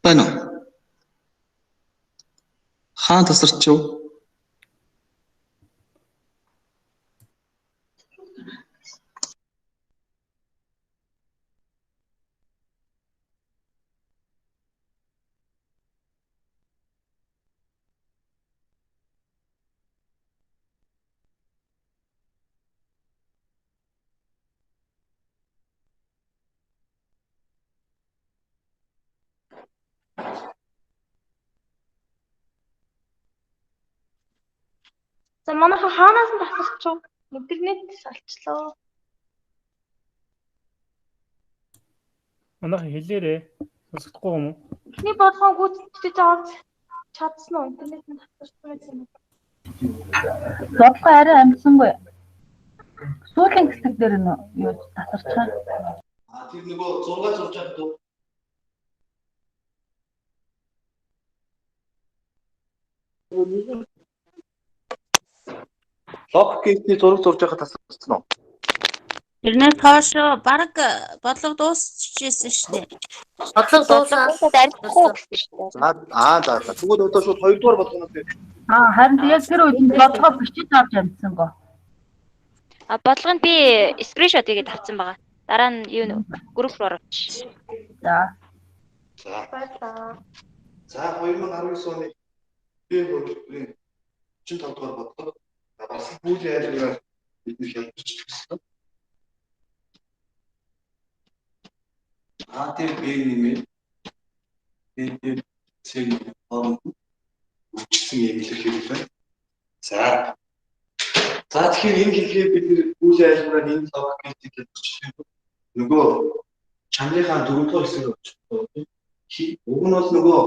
[SPEAKER 6] Байна уу? Хаан тасарч юу?
[SPEAKER 3] За манайха хаанаас нь тасарч юу? Интернет салчлаа.
[SPEAKER 2] Манайха хэлээрээ. Сонсохдохгүй юм уу?
[SPEAKER 3] Эхний бодлогоо гүйцэтгэж авч чадсан уу? Интернет нь татварсан байсан юм.
[SPEAKER 7] Бодлого арай амжсангүй. Сүүлийн хэсэг дээр нь юу тасарч байгаа.
[SPEAKER 6] А тэр нөгөө зураг зурж байгаа дөө. Лог кейсний зураг зурж байгаа тасарсан уу?
[SPEAKER 8] Тэрнээс хойш баг бодлого дуусчихсэн шүү дээ.
[SPEAKER 5] Бодлого дууслаа.
[SPEAKER 4] Арилахгүй гэсэн шүү дээ.
[SPEAKER 6] За аа за за. Тэгвэл одоо шууд хоёрдугаар бодлогоноос
[SPEAKER 7] Аа харин яг тэр үед нь бодлогоо бичиж авч амжсангүй.
[SPEAKER 4] А бодлого нь би скриншот хийгээд авсан байгаа. Дараа нь юу нэ групп руу оруулчих.
[SPEAKER 7] За.
[SPEAKER 6] За.
[SPEAKER 3] Баярлалаа.
[SPEAKER 6] За 2019 оны Б хөтөлбөрийн 35 дугаар бодлого бас бүлийн айлгаар бид нэр хялбарч төссөн. А дээр Б нэмээд Б дээр С нэмээд хооронд өвчсөн юм илэрхийлэл байна. За. За тэгэхээр энэ хэлхээ бид нэр бүлийн айлгаараа энэ логик гэдгийг хялбарч нөгөө чанарынхаа дөрөвдүгээр хэсэг очихтой. Уг нь бол нөгөө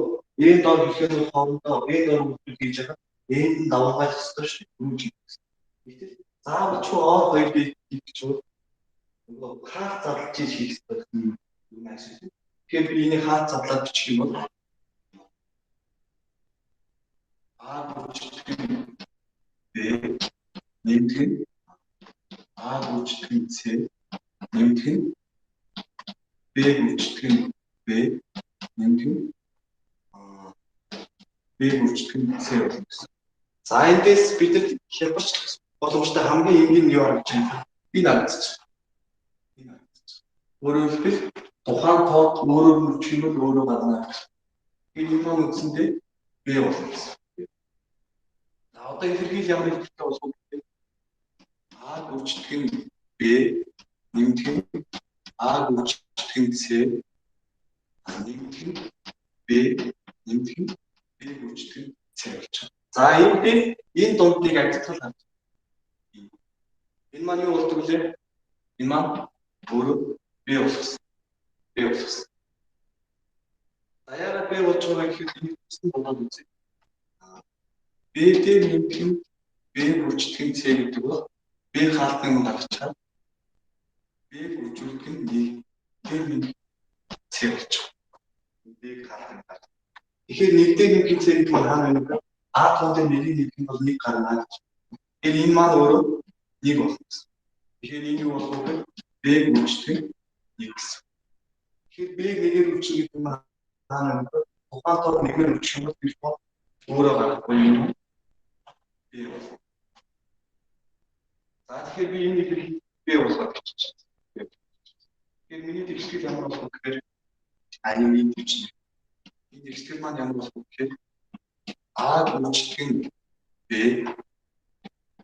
[SPEAKER 6] энэ дор хэлхээний хоорондоо энэ дор үйлдэл хийж байгаа энэ нь давамгайлах ёстой шүү дээ. Дөрөв жиг. Гэтэл заавал ч ор хоёр бий гэж бол нөгөө хаалт задлж хийх ёстой юм ашиг. Тэгэхээр би энийг хаалт задлаад бичих юм бол А гүчтгэн Б нэмэх нь А гүчтгэн С нэмэх нь Б гүчтгэн Б нэмэх нь Б гүчтгэн С болно гэсэн. За эндээс бид хялбарчлах боломжтой хамгийн энгийн нь юу харагдаж байна? Энэ харагдаж байна. Энэ харагдаж байна. Өөрөөр хэлбэл тухайн тоод өөрөөр мөрчих юм бол өөрөө гарна. Энэ юм маань үндсэндээ Б болно гэсэн. За одоо илэрхийл ямар илэрхийлэлтэй болох вэ гэхээр А гүчтгэн Б нэмэх нь А гүчтгэн С нэмэх нь Б нэмэх нь Б гүчтгэн С болж байна. За энэ дээр энэ дундыг адилтгал харж байна. Энэ маань юу болдог вүлээ? Энэ маань өөрөө Б болгосон. Б болгосон. За яагаад Б болж байгаа гэхээр энэ үндсэн болоод үзье. Б дээр нэмэх нь Б гүчтгэн С гэдэг бол Б хаалтны үн гаргаж чад. Б гүчүүлэх нь 1 дээр нэмэх С болж байгаа. Б хаалтны гаргаж. Тэгэхээр 1 дээр нэмэх С гэдэг нь хаана байна вэ? А тоон дээр 1-ийг нэмэх нь бол 1 гарна гэж. Тэгэхээр энэ маань өөрөө 1 болно гэсэн. Тэгэхээр энэ юу болох вэ? Б гүчтгэн 1 гэсэн. Тэгэхээр Б-г нэгээр үрчих гэдэг нь хаана байна вэ? Тухайн тоо нэгээр үрчих юм бол тэр тоо өөрөө гарахгүй юм. Б болно. За тэгэхээр би энэ илэрхийлэл Б болгоод биччихье. Тэгэхээр миний дэвшгэл ямар болох вэ гэхээр энэ дэвшгэл. Энэ дэвшгэл маань ямар болох вэ гэхээр А гүчтгэн Б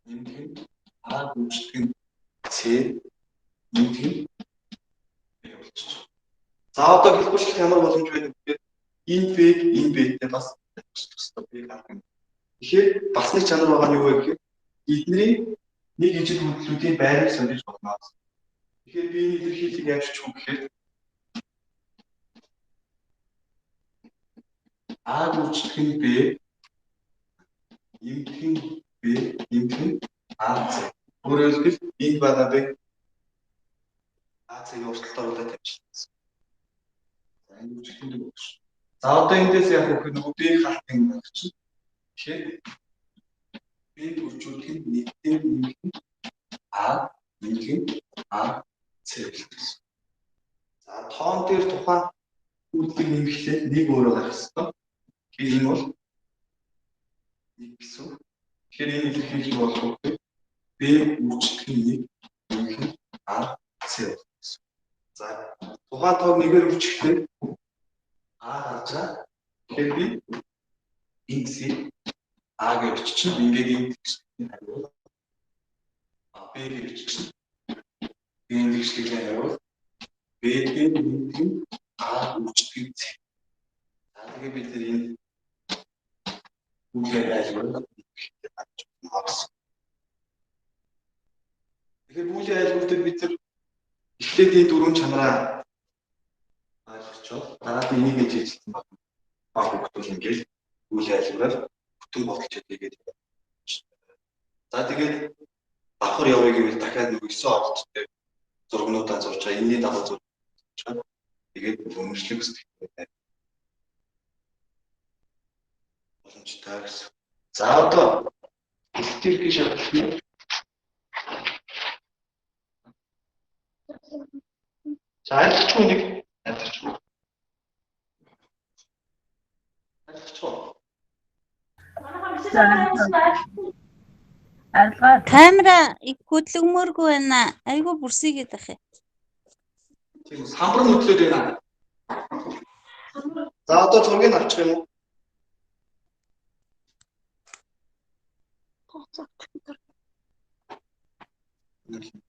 [SPEAKER 6] нэмэх нь А гүчтгэн С нэмэх нь Б болчих. За одоо хэлбэрчлэх ямар боломж байна гэхээр энэ Б-г энэ Б-тэй бас хэлбэрчлэх ёстой. Б гарах юм. Тэгэхээр бас нэг чанар байгаа нь юу вэ гэхээр эдний нэг ижил хөдлөлүүдийн байрыг солиж болно. Тэгэхээр би энэ илэрхийллийг яаж бичих вэ гэхээр А гүчтгэн Б нэмэх нь Б нэмэх нь А С. Өөрөөр хэлбэл энд байгаа Б А С-ийг урталт оруулаад тавьчихсан. За энэ гүчтгэн дөрөв шүү. За одоо эндээс яг хөх нөгөө Б хаалтын гарах чинь. Тэгэхээр Б гүчүүлэх нь 1 дээр нэмэх нь А нэмэх нь А С гэсэн. За тоон дээр тухайн үйлдэл нэмэхлээр нэг өөрөө гарах ёстой. Тэгэхээр энэ бол 1 гэсэн. Тэгэхээр энэ илэрхийлэл болох вэ? Б гүчтгэн 1 нэмэх нь А С болно гэсэн. За тухайн тоог нэгээр үрчихлээр А гарч байгаа. Тэгэхээр би энэ А гэж биччихнэ. Ингээд энэ тэгшлийн хариу. А Б гэж биччихнэ. Энэ тэгшлийн хариу. Б дээр нэмэх нь А гүчтгэн С. За тэгээ бид нэр энэ бүлгээр айлгуурыг авч байна. Тэгэхээр бүлийн айлгуур дээр бид нар эхлээд энэ дөрвөн чанараа ойлгож Ойлгочоо. Дараа нь энийг ээж хэлсэн баг. Баг хөвгтөл ингээл үйл айлгаараар бүтэн бодолч хийгээд. За тэгээд давхар явъя гэвэл дахиад нөгөө 9 оролттой зургнуудаа зурж байгаа. Энэний дагуу зурж байгаа. Тэгээд өмөрчлөг өсөлттэй боломжтой гэсэн. За одоо электрикийн шалгалтны за арилгачгүй нэг арилгачгүй. Арилгачгүй.
[SPEAKER 7] Арилгаа.
[SPEAKER 8] Камера их хөдлөгмөргүй байна. Айгүй бүрсийгээд ах юм.
[SPEAKER 6] Тийм самбар нүдлээд байна. За одоо зургийг авчих юм уу?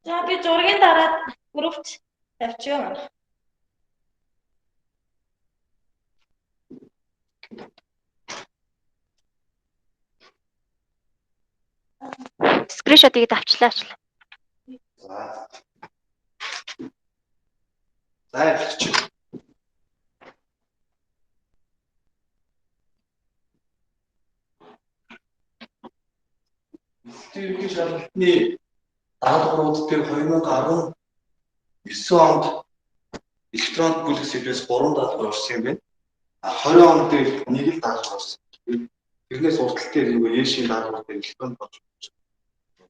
[SPEAKER 3] За би зургийн дараад группт тавьчих юм.
[SPEAKER 4] Скриншот хийгээд авчлаа авчлаа.
[SPEAKER 6] За. За эхэлчих. Электрикийн шалгалтны даалгаврууд дээр 2019 онд электрон бүлэг сэдвээс 3 даалгавар орсон юм байна. А 20 он дээр нэг л даалгавар орсон. Тэрнээс уртал дээр нөгөө Ешийн даалгавар дээр электрон болж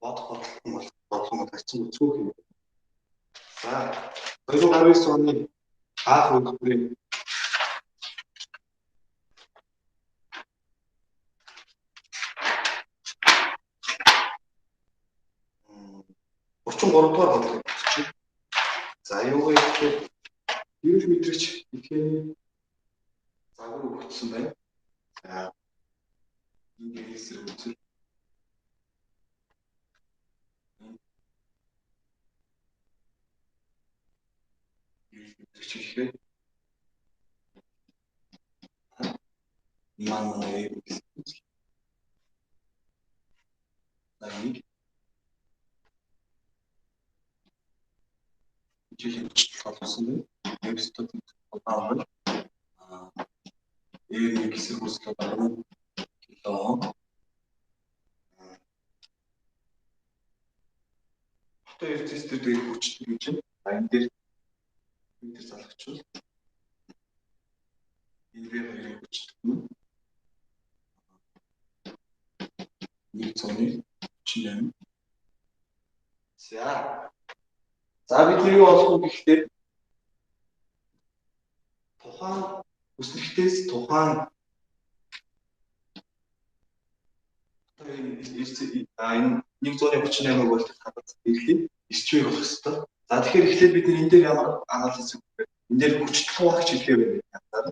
[SPEAKER 6] бодох бодлого бол бодлого нь харьцан үцгүүх юм. За 2019 оны анх үеийн 33 дугаар бодлогыг бичиж. За юугаа гэхээр эрүүл мэдрэгч эхэний загвар өгөгдсөн байна. За энэ эсрэг үзэл эрүүл мэдрэгч ихээр маань манай үзэл. За нэг хичээлийн толгосон байна. Вебсайтууд байна. Аа нэг хэсэг үүсэл 10 кило. Хотын резистор дээр хүчтэй гэж байна. А энэ дээр энэ дээр залгачвал энэ V2-ын хүчтэй нь 138. За. За бид юу олох вэ гэхээр тухайн өснөгтөөс тухайн одоо энэ 138 вольт хадгалж ирлээ. Эрчвэг болох ёстой. За тэгэхээр эхлээд бид энэ дээр ямар анализ хийх вэ? Энэ дээр хүчтэй хуваагч хэлхээ байна.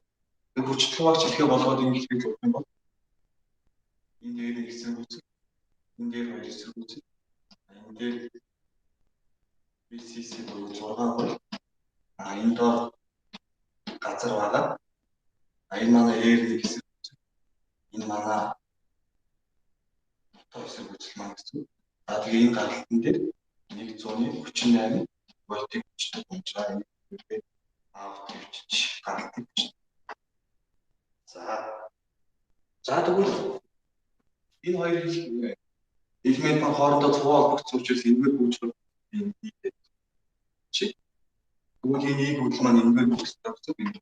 [SPEAKER 6] Тэр хүчтэй хуваагч хэлхээ болгоод ингэ хэлхээ зурх юм бол энэ дээр нэг эсрэг үүсэл, энэ дээр хоёр эсрэг үүсэл, энэ дээр VCC буюу 6 вольт. А энэ доор газар байгаа. А энэ манай R1 эсрэг үүсэл. Энэ манай фото эсрэг үүсэл маань гэсэн. За тэгээ энэ гаралтан дээр 138 вольтыг хүчтэй хумжаа энэ аут тавьчих гаралтыг хүчтэй. За. За тэгвэл энэ хоёр элемент маань хоорондоо цуваа холбогдсон учраас энэгээр гүйцэтгэх энэ чи. Тэгвэл энэ ийг үдэл маань энэгээр гүйцэтгэх гэсэн энэ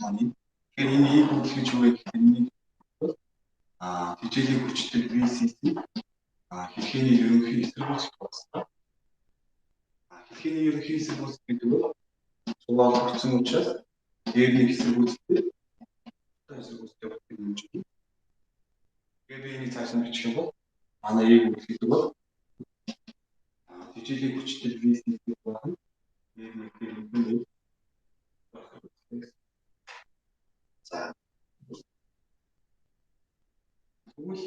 [SPEAKER 6] маань энэ. Тэгэхээр энэ ийг үдэл гэж юу вэ гэхээр энэ хичээлийн хүчтэй VCC хэлхээний ерөнхий эсэргүүцэл болсон. Хэлхээний ерөнхий эсэргүүцэл гэдэг нь цуваа холбогдсон учраас R1 эсэргүүцэлтэй эсэргүүцэлтэй боддог юм чинь. Тэгээд би энийг цааш нь бичих юм бол манай ийг үдэл гэдэг бол хичээлийн хүчтэй VCC байна. R1 дээр энэ. За. Тэгвэл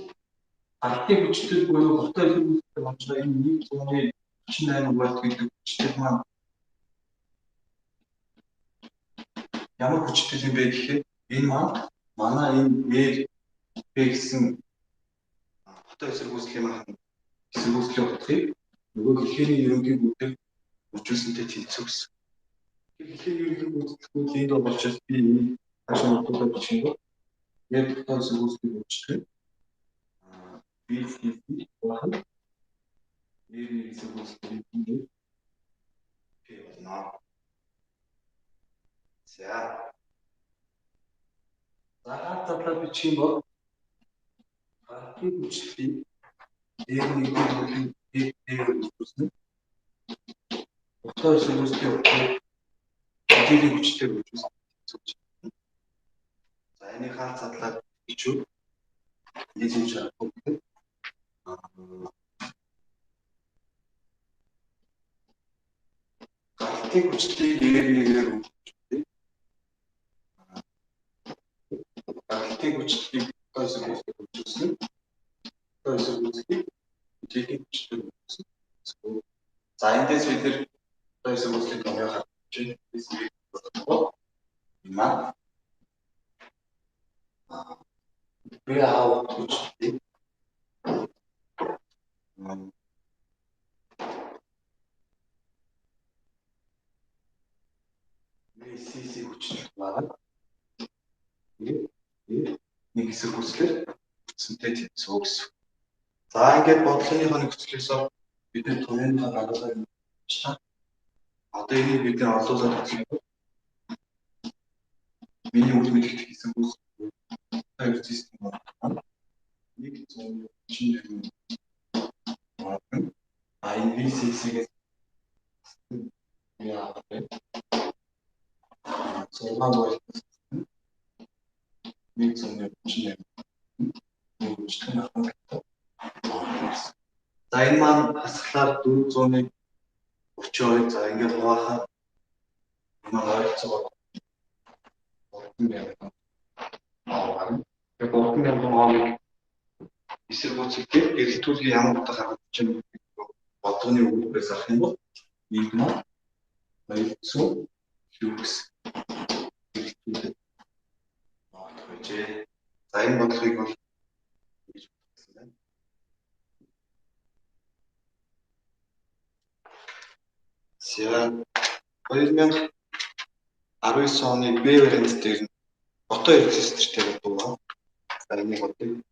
[SPEAKER 6] алтын хүчтэй буюу хоттой эсэргүүцэлтэй хомжоо энэ 138 вольт гэдэг хүчтэй маань ямар хүчтэй юм бэ гэхээр энэ маань манай энэ R B гэсэн хоттой эсэргүүцлийн маань эсэргүүцлийн утгыг нөгөө хэлхээний ерөнхий бүтээл үржүүлсэнтэй тэнцүү гэсэн. Тэгэхээр ерөнхий гүйцэтгэл энд бол учраас би энийг хаашаа нотолоод бичих юм бол яг тухайн эсэргүүцлийг өгчдөг. VCC болох нь R1 эсэргүүцлийг P болно. За. За хаалт бичих юм бол гаралтын хүчлэлийг R1-ийн хөлний P-ээр үүснэ. Утгаа эсэргүүцлийн утгыг мэдээллийн хүчлэлээр үүснэ. За энийг хаалт задлаад бичвэл нийлүүлж харахгүй гэдэг. Гаралтын хүчлэлийг R1-ээр үүснэ. Гаралтын хүчлэлийг утгаа эсэргүүцлээр үүснэ. Утгаа эсэргүүцлийг мэдээллийн хүчлэлээр үүснэ. За эндээс бид нэр утгаа эсэргүүцлийн томьёо харж байна. Энэ маань B аав хүчлэлийг VCC хүчлэл маань нэг эсэргүүцлээр үндсэнтэй тэнцвүү гэсэн. За ингээд бодлогынхоо нөхцлөөс бид нар томьёоныхоо дагуулгаар явуулчихлаа. Одоо энийг бид нар орлуулаад үзэх юм бол миний үл мэдэгдэх эсэргүүцэл систем байна. 138 а энэ VCC-гээс яа вэ? 6 вольт 138 За энэ маань хасглаар 432 за ингээд хуваахаар маань ойролцоогоор 3000 гарна. Тэгээд 3000 омыг эсэргүүцэлтэй эрэлтүүлгийн ямар утга гаргаж байна гэдэг бодлогын өгүүлбэрээс авах юм бол нэг маань 200 Q гэсэн эрэлтүүлээд оох байжээ. За энэ бодлогыг бол ингэж бодсон байна. За 2019 оны Б вариант дээр нь фото регистртэй бодвоо. За энийг бодъё.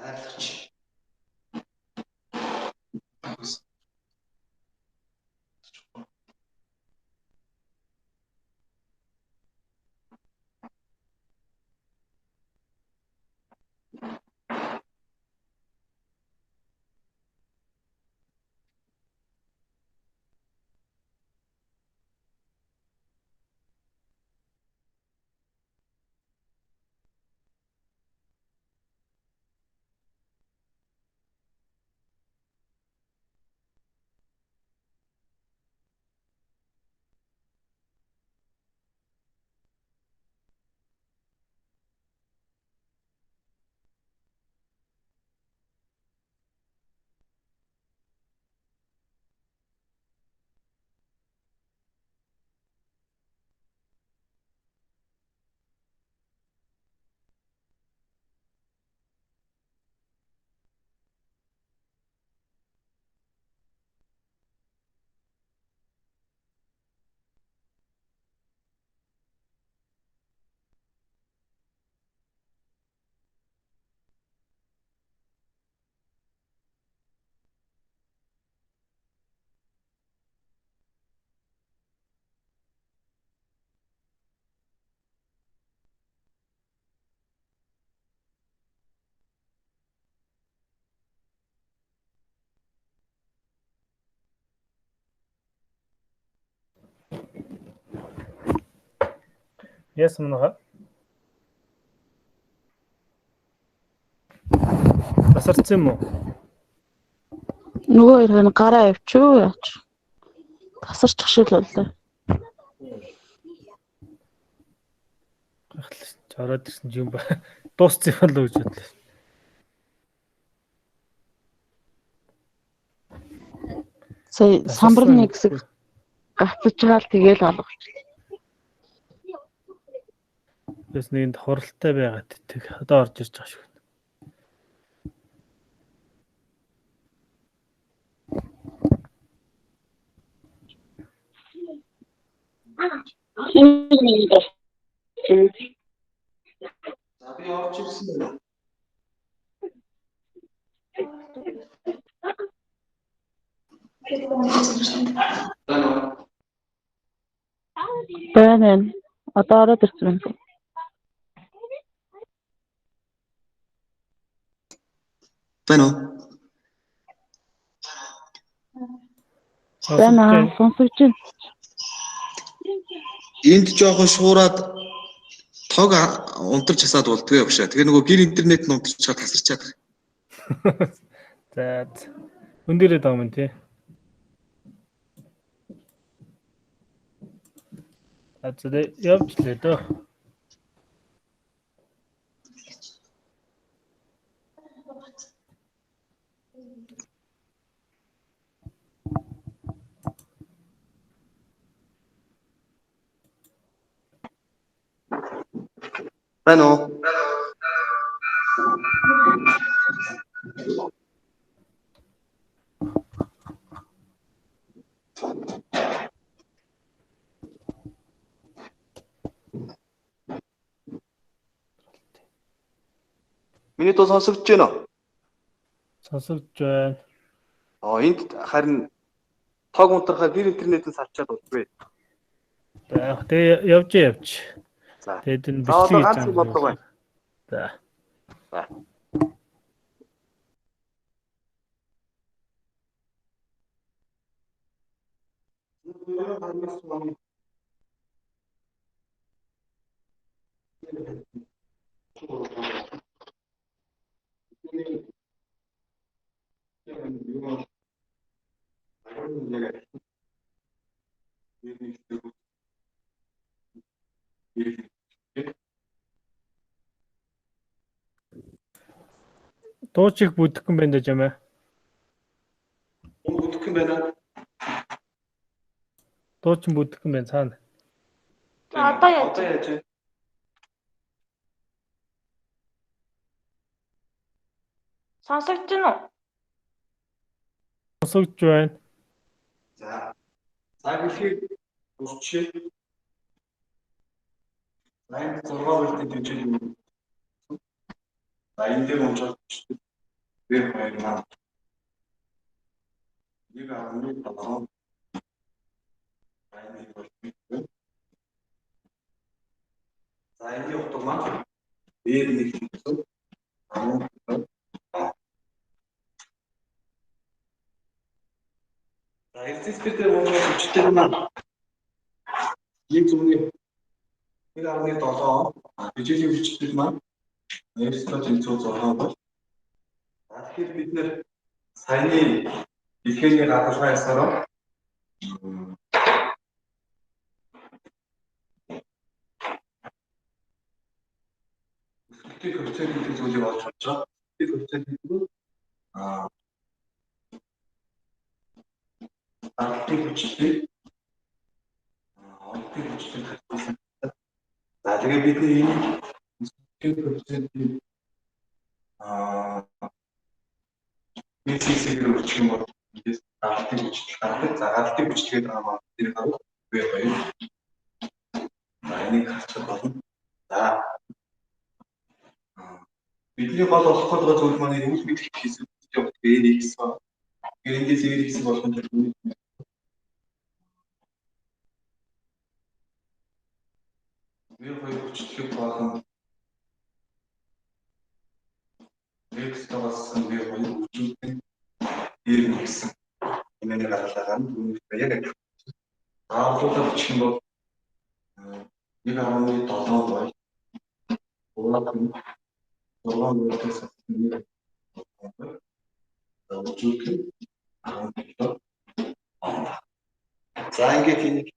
[SPEAKER 6] Зайлгач.
[SPEAKER 2] Яасан манайха? Тасарсан юм уу?
[SPEAKER 3] Нөгөө хоёр нь гараа явчих уу яач. Тасарчих шиг л боллоо.
[SPEAKER 2] Гайхлаа. Ороод ирсэн юм ба. Дууссан юм болоо гэж бодлоо.
[SPEAKER 3] Сая самбар нэг хэсэг гацж байгаа л тэгээл олгочлаа.
[SPEAKER 2] Бас нэгэнд хуралтай байгаад тэг. Одоо орж ирж байгаа шүү.
[SPEAKER 7] Энэ
[SPEAKER 6] За би орж ирсэн байна.
[SPEAKER 7] Байна. Одоо ороод ирсэн байна.
[SPEAKER 1] Байна уу?
[SPEAKER 7] Байна. Сонсогч байна.
[SPEAKER 1] Энд жоохон шуураад тог унтарч хасаад болдгоо явшаа. Тэгээ нөгөө гэр интернет нь унтарчаад тасарчаад.
[SPEAKER 2] За өндөрөө даа юм тий. За явж лээ дөө.
[SPEAKER 6] Байна уу? Миний дуу сонсогдож байна уу?
[SPEAKER 2] Сонсогдож байна.
[SPEAKER 6] Энд харин тог унтрахаар гэр интернетээс салчаад болдгүй.
[SPEAKER 2] За яг тэгээ явж явж.
[SPEAKER 6] За.
[SPEAKER 2] Тэгээд энэ
[SPEAKER 6] За одоо
[SPEAKER 2] бичлэг
[SPEAKER 6] ганц юм бодлого байна.
[SPEAKER 2] За.
[SPEAKER 6] За.
[SPEAKER 2] Дууч их бүдэхгүй юм байна даа жамаа.
[SPEAKER 6] Бүдэхгүй юм байна.
[SPEAKER 2] Дууч бүдэхгүй юм байна цаана.
[SPEAKER 3] Одоо яаж?
[SPEAKER 6] Одоо яаж вэ?
[SPEAKER 3] Сонсогдож байна уу?
[SPEAKER 2] Сонсогдож байна.
[SPEAKER 6] За. За гэлхийг урчээ. За энэ 6 вольтын дижитал юм. За энэ дээр унжаад V2 маань 1.7 1 вольт. За энэ утга маань V1 гэсэн 10. За резистор дээр унжаад хүчтэй маань 1.1.7 дижитал хүчтэй маань 9.6 бол. За тэгэхээр бид нэр саяны дэлхээний гадаргын ясаараа өсөлтийн коэффициент гэдэг зүйлийг олж авч байгаа. Өсөлтийн коэффициент гэдэг нь даралтын хүчлийг онтын хүчлийг харьцуулсан. За тэгээ бид энийг өсөлтийн коэффициентийг BCC-гээр өгчих юм бол эндээс даралтын хүчил гардаг. За гаралтын хүчил гэдэг байгаа маань тэр гарав V2. За энийг харчих болно. За бидний гол олох гээд байгаа зүйл маань энэ үл мэдэх хийсэн явах RX ба. Тэгэхээр эндээс RX болгон тэр үнийг V2 хүчлэг болон X-таас V2 үржүүлэн R нэгсэн. Энэ гаргалгаа нь үүнийхээ яг адилхан. Заавлуулаад бичих юм бол 1.7 бол 3 6 вольтоос 1 үржүүлэн 17. За ингээд энийг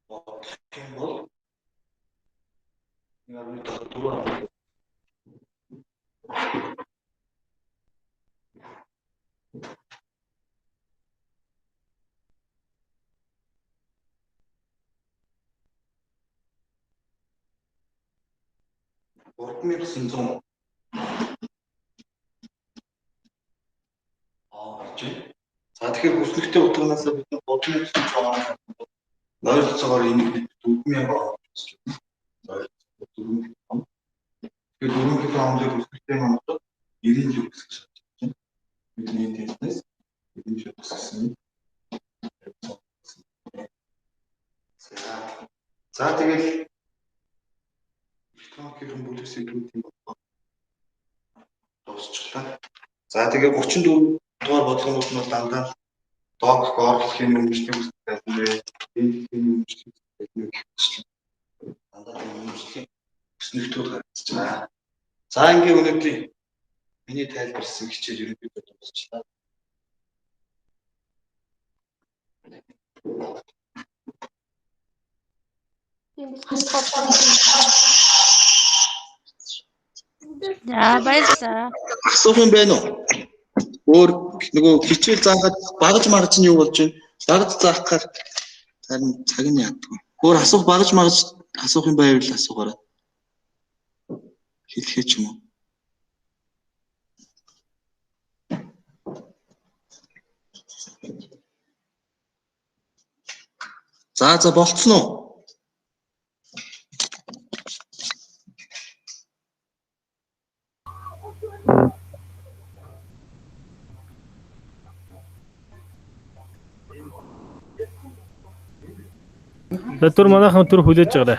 [SPEAKER 6] бодох юм бол 1.4 3900 болж байна. За тэгэхээр хүснэгтэй утганаас бид 3900 байгаа. Ойролцоогоор энийг бид 4000 Ом гэж байна. Ойролцоогоор 4 кОм. Тэгэхээр 4 кОм-ыг өсгөлтэй маань одоо 90 люкс гэж шатж байна. Бидний тестнес 90 люкс гэсэн. За тэгэл электроникийн бүлэг сэдвүүдийн бодлого дуусчлаа. За тэгээ 34 дугаар бодлогонууд нь бол дандаа док горлохын өмчлөг үүсгэх дээдлийн өмчлөг гэх мэт дандаа тийм өмчлөгийн өснөгтүүд харагдаж байгаа. За ингээ өнөөдрийн миний тайлбарласан хичээл ерөнхийдөө дуусчлаа.
[SPEAKER 8] За баярлалаа.
[SPEAKER 1] Асуух юм байна уу? Өөр нөгөө хичээл заахад багаж маргаж нь юу болж байна? Багаж заахаар харин цаг нь яадаг. Өөр асуух багаж маргаж асуух юм байвал асуугаарай. Хэлэхээ ч юм уу. За за болцсон уу?
[SPEAKER 2] За түр манайхан түр хүлээж байгаарай.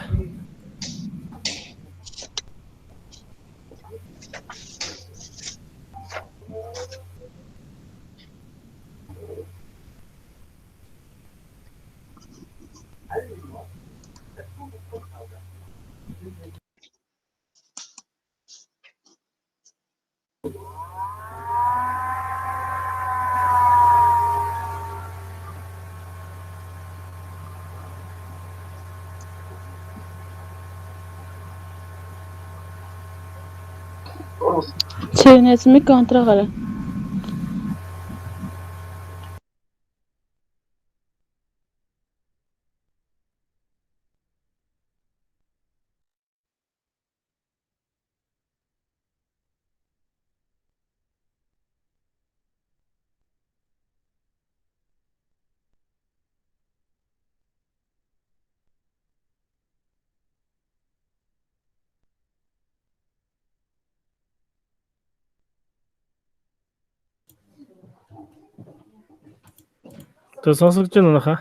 [SPEAKER 3] Чи мик контрагаарай.
[SPEAKER 2] За сонсогдож байна уу хаа?